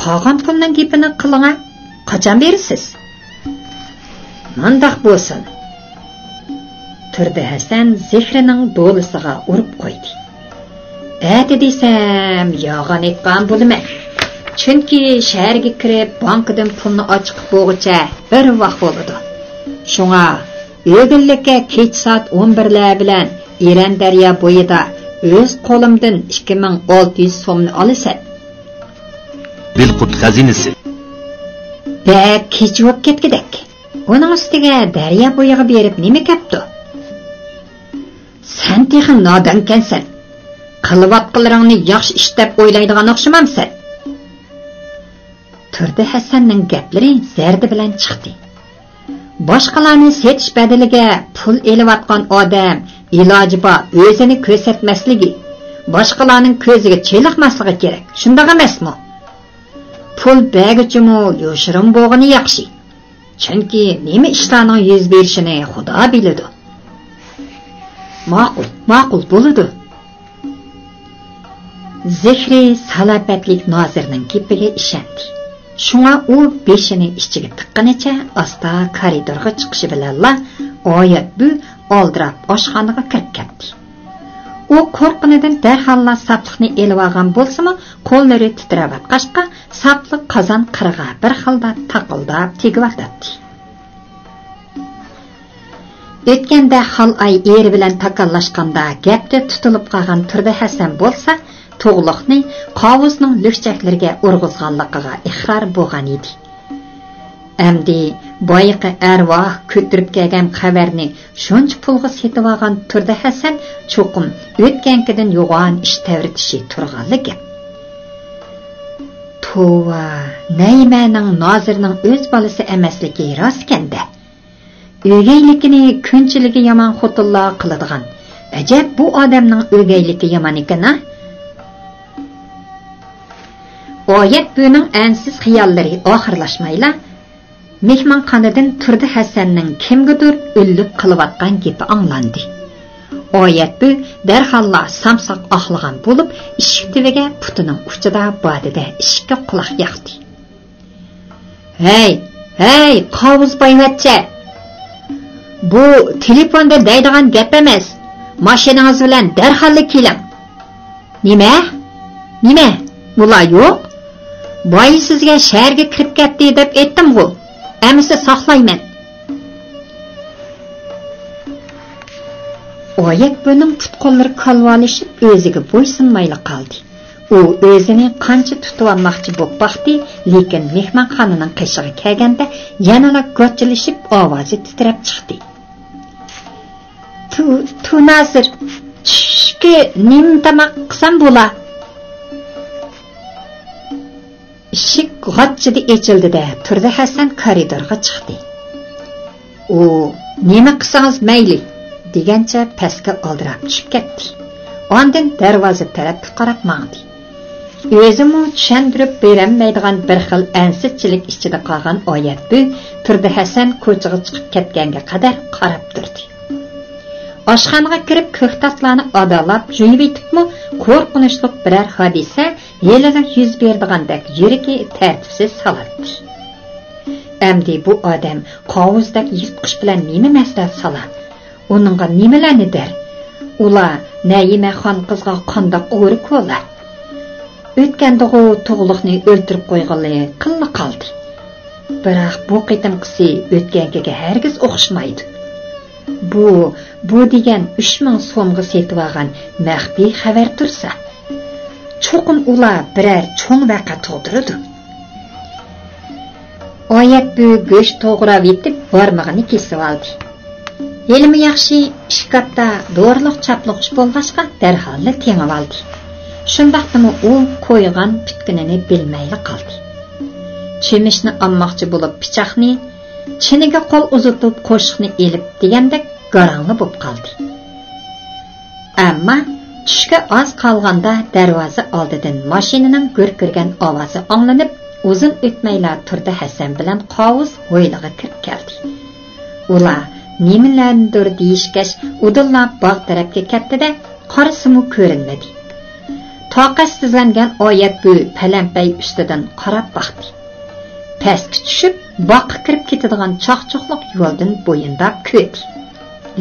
قالغان پۇلنىڭ گېپىنى قىلىڭا، قاچان بېرىسىز؟ مانداق بولسۇن. تۇردى ھەسەن زېھرىنىڭ دولىسىغا ئۇرۇپ قويدى. ئەتە دېسەم يالغان ئېيتقان بولىمەن. چۈنكى شەھەرگە كىرىپ بانكىدىن پۇلنى ئاچىقىپ بولغۇچە بىر ۋاق بولىدۇ. شۇڭا ئۆگۈنلۈككە كېچە سائەت ئون بىرلەر بىلەن ئېرەن دەريا بويىدا ئۆز قولۇمدىن ئىككى مىڭ ئالتە يۈز سومنى ئالىسەن. دىلقۇت خەزىنىسى. بەك كېچە بولۇپ كەتكۈدەك. ئۇنىڭ ئۈستىگە دەريا بويىغا بېرىپ نېمە كەپتۇ؟ سەن تېخى نادانكەنسەن. قىلىۋاتقىنىڭنى ياخشى ئىش دەپ ئويلايدىغان ئوخشىمامسەن؟ تۇردى ھەسەننىڭ گەپلىرى زەردە بىلەن چىقتى. باشقىلارنى سېتىش بەدىلىگە پۇل ئېلىۋاتقان ئادەم ئىلاجى بار ئۆزىنى كۆرسەتمەسلىكى، باشقىلارنىڭ كۆزىگە چېلىقماسلىقى كېرەك، شۇنداق ئەمەسمۇ؟ پۇل بەرگۈچىمۇ يوشۇرۇن بولغىنى ياخشى. چۈنكى نېمە ئىشلارنىڭ يۈز بېرىشىنى خۇدا بىلىدۇ. ماقۇل، ماقۇل، بولىدۇ. زېھرى سالاپەتلىك نازىرنىڭ گېپىگە ئىشەندى. شۇڭا ئۇ بېشىنى ئىچىگە تىققىنىچە ئاستا كارىدورغا چىقىشى بىلەنلا ئايەتبۈ ئالدىراپ ئاشخانىغا كىرىپ كەتتى. ئۇ قورققىنىدىن دەرھاللا ساپلىقنى ئېلىۋالغان بولسىمۇ، قوللىرى تىترەۋاتقاچقا، ساپلىق قازان قىرىغا بىر خىلدا تاقىلداپ تېگىۋاتاتتى. ئۆتكەندە خالئاي ئېرى بىلەن تاكاللاشقاندا گەپتە تۇتۇلۇپ قالغان تۇردى ھەسەن بولسا، تۇغلۇقنى قاۋۇزنىڭ لۈكچەكلىرىگە ئۇرغۇزغانلىقىغا ئىقرار بولغان ئىدى. ئەمدى بايىقى ئەرۋاھ كۆتۈرۈپ كەلگەن خەۋەرنى شۇنچە پۇلغا سېتىۋالغان تۇردى ھەسەن چوقۇم ئۆتكەنكىدىن يوغان ئىش تەۋرىتىشى تۇرغانلا گەپ. توۋا، نەيمەنىڭ نازىرنىڭ ئۆز بالىسى ئەمەسلىكى راستكەن-دە. ئۆگەيلىكىنى كۈنچىلىكى يامان خوتۇنلار قىلىدىغان. ئەجەب، بۇ ئادەمنىڭ ئۆگەيلىكى يامان ئىكەن-ھە؟ ئايەتبۈنىڭ ئەنسىز خىياللىرى ئاخىرلاشمايلا، مېھمانخانىدىن تۇردى ھەسەننىڭ كىمگىدۇر ئۈنلۈك قىلىۋاتقان گېپى ئاڭلاندى. ئايەتبۈ دەرھاللا سامساق ئاقلىغان بولۇپ، ئىشىك تۈۋىگە پۇتىنىڭ ئۇچىدا بادىدە ئىشىككە قۇلاق ياقتى. ھەي، ھەي، قاۋۇز بايۋەچچە! بۇ تېلېفوندا دەيدىغان گەپ ئەمەس. ماشىنىڭىز بىلەن دەرھاللا كېلىڭ. نېمە؟ نېمە؟ ئۇلار يوق؟ بايا سىزگە شەھەرگە كىرىپ كەتتى دەپ ئېيتتىمغۇ؟ ئەمىسە ساقلايمەن. ئايەت بۇنىڭ پۇت-قوللىرى كالۋالىشىپ، ئۆزىگە بويسۇنمايلا قالدى. ئۇ ئۆزىنى قانچە تۇتۇۋالماقچى بولۇپ باقتى، لېكىن مېھمانخانىنىڭ قېشىغا كەلگەندە يەنىلا گاچچىلىشىپ ئاۋازى تىترەپ چىقتى. تو، تو نازىر، چۈشكە نېمە تاماق قىلسام بولا؟ ئىشىك غاچچىدە ئېچىلدى-دە، تۇردى ھەسەن كارىدورغا چىقتى. ئۇ، نېمە قىلسىڭىز مەيلى، دېگەنچە پەسكە ئالدىراپ چۈشۈپ كەتتى. ئاندىن دەرۋازا تەرەپكە قاراپ ماڭدى. ئۆزىمۇ چۈشەندۈرۈپ بېرەلمەيدىغان بىر خىل ئەنسىزچىلىك ئىچىدە قالغان ئايەتبۈ تۇردى ھەسەن كوچىغا چىقىپ كەتكەنگە قەدەر قاراپ تۇردى. ئاشخانىغا كىرىپ، كۆكتاتلارنى ئادالاپ جۇيۇۋېتىپمۇ، قورقۇنچلۇق بىرەر ھادىسە ھېلىلا يۈز بېرىدىغاندەك يۈرىكى تەرتىپسىز سالاتتى. ئەمدى بۇ ئادەم قاۋۇزدەك يىرتقۇچ بىلەن نېمە مەسلىھەت سالار؟ ئۇنىڭغا نېمىلەرنى دەر؟ ئۇلار نەيىمە خان قىزغا قانداق ئورا كولار؟ ئۆتكەندىغۇ تۇغلۇقنى ئۆلتۈرۈپ قويغىلى قىللا قالدى. بىراق بۇ قېتىمقىسى ئۆتكەنكىگە ھەرگىز ئوخشىمايدۇ. بۇ، بۇ دېگەن ئۈچ مىڭ سومغا سېتىۋالغان مەخپىي خەۋەر تۇرسا، چوقۇم ئۇلار بىرەر چوڭ ۋەقە تۇغدۇرىدۇ. ئايەت بۈ گۆش توغراۋېتىپ بارمىقىنى كېسىۋالدى. ھېلىمۇ ياخشى، ئىشكاپتا دورىلىق چاپلىغۇچ بولغاچقا دەرھاللا تېڭىۋالدى. شۇنداقتىمۇ ئۇ قويغان پۈتكىنىنى بىلمەيلا قالدى. چۆمۈچنى ئالماقچى بولۇپ پىچاقنى، چىنىگە قول ئۇزىتىپ قوشۇقنى ئېلىپ دېگەندەك گاراڭلا بوپ قالدى. ئەمما چۈشكە ئاز قالغاندا دەرۋازا ئالدىدىن ماشىنىنىڭ گۈركىرىگەن ئاۋازى ئاڭلىنىپ، ئۇزۇن ئۆتمەيلا تۇردى ھەسەن بىلەن قاۋۇس ھويلىغا كىرىپ كەلدى. ئۇلار نېمىلەرنىدۇر دېيىشكەچ ئۇدۇللا باغ تەرەپكە كەتتى-دە، قارىسىمۇ كۆرۈنمىدى. تاقەتسىزلەنگەن ئايەت بۈ پەلەمپەي ئۈستىدىن قاراپ باقتى. پەسكە چۈشۈپ، باغقا كىرىپ كېتىدىغان چاقچۇقلۇق يولدىن بويۇنداپ كۆردى.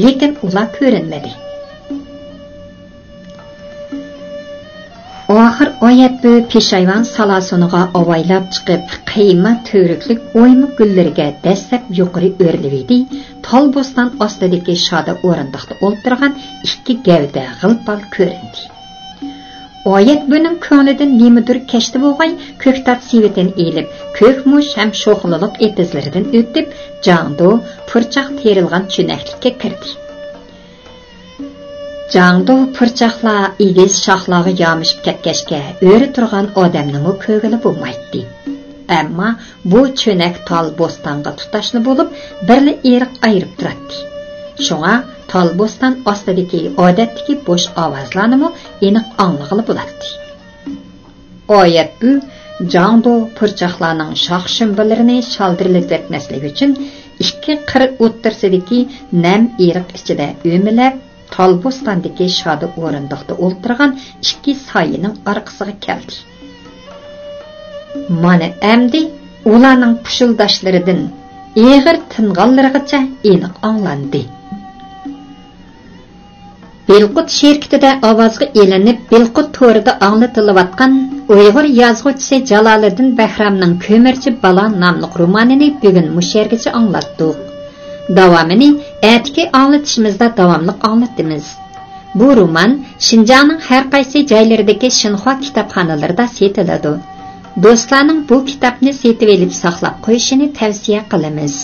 لېكىن ئۇلار كۆرۈنمىدى. ئاخىر ئايەت بۈ پېشايۋان سالاسۇنىغا ئاۋايلاپ چىقىپ، قىيما تۈۋرۈكلۈك ئويما گۈللىرىگە دەسسەپ يۇقىرى ئۆرلىۋىدى، تال بوستان ئاستىدىكى شادا ئورۇندۇقتا ئولتۇرغان ئىككى گەۋدە غىل-پال كۆرۈندى. ئايەت بۈنىڭ كۆڭلىدىن نېمىدۇر كەچتى بولغاي، كۆكتات سېۋىتىنى ئېلىپ، كۆك مۇچ ھەم شوخلىلىق ئېتىزلىرىدىن ئۆتۈپ، جاڭدۇ، پۇرچاق تېرىلغان چۆنەكلىككە كىردى. جاڭدۇ پۇرچاقلار ئېگىز شاخلارغا يامىشىپ كەتكەچكە، ئۆرە تۇرغان ئادەمنىمۇ كۆرگىلى بولمايتتى. ئەمما بۇ چۆنەك تال بوستانغا تۇتاشلا بولۇپ، بىرلا ئېرىق ئايرىپ تۇراتتى. شۇڭا تال بوستان ئاستىدىكى ئادەتتىكى بوش ئاۋازلارنىمۇ ئېنىق ئاڭلىغىلى بولاتتى. ئايەت بۈ جاڭدۇ پۇرچاقلارنىڭ شاخ-شۇمبىلىرىنى شالدىرلىتىۋەتمەسلىك ئۈچۈن، ئىككى قىر ئوتتۇرىسىدىكى نەم ئېرىق ئىچىدە ئۆمىلەپ، تال بوستاندىكى شادا ئورۇندۇقتا ئولتۇرغان ئىككى سايىنىڭ ئارقىسىغا كەلدى. مانا ئەمدى ئۇلارنىڭ پۇشۇلداشلىرىدىن ئېغىر تىنغانلىرىغىچە ئېنىق ئاڭلاندى. بىلقۇت شىركىتىدە ئاۋازغا ئېلىنىپ، بىلقۇت تورىدا ئاڭلىتىلىۋاتقان ئۇيغۇر يازغۇچىسى جالالىدىن بەھرامنىڭ كۆمۈرچى بالا ناملىق رومانىنى بۈگۈن مۇشۇ يەرگىچە ئاڭلاتتۇق. داۋامىنى ئەتىكى ئاڭلىتىشىمىزدا داۋاملىق ئاڭلىتىمىز. بۇ رومان شىنجاڭنىڭ ھەر قايسى جايلىرىدىكى شىنخۇا كىتابخانىلىرىدا سېتىلىدۇ. دوستلارنىڭ بۇ كىتابنى سېتىۋېلىپ ساقلاپ قويۇشىنى تەۋسىيە قىلىمىز.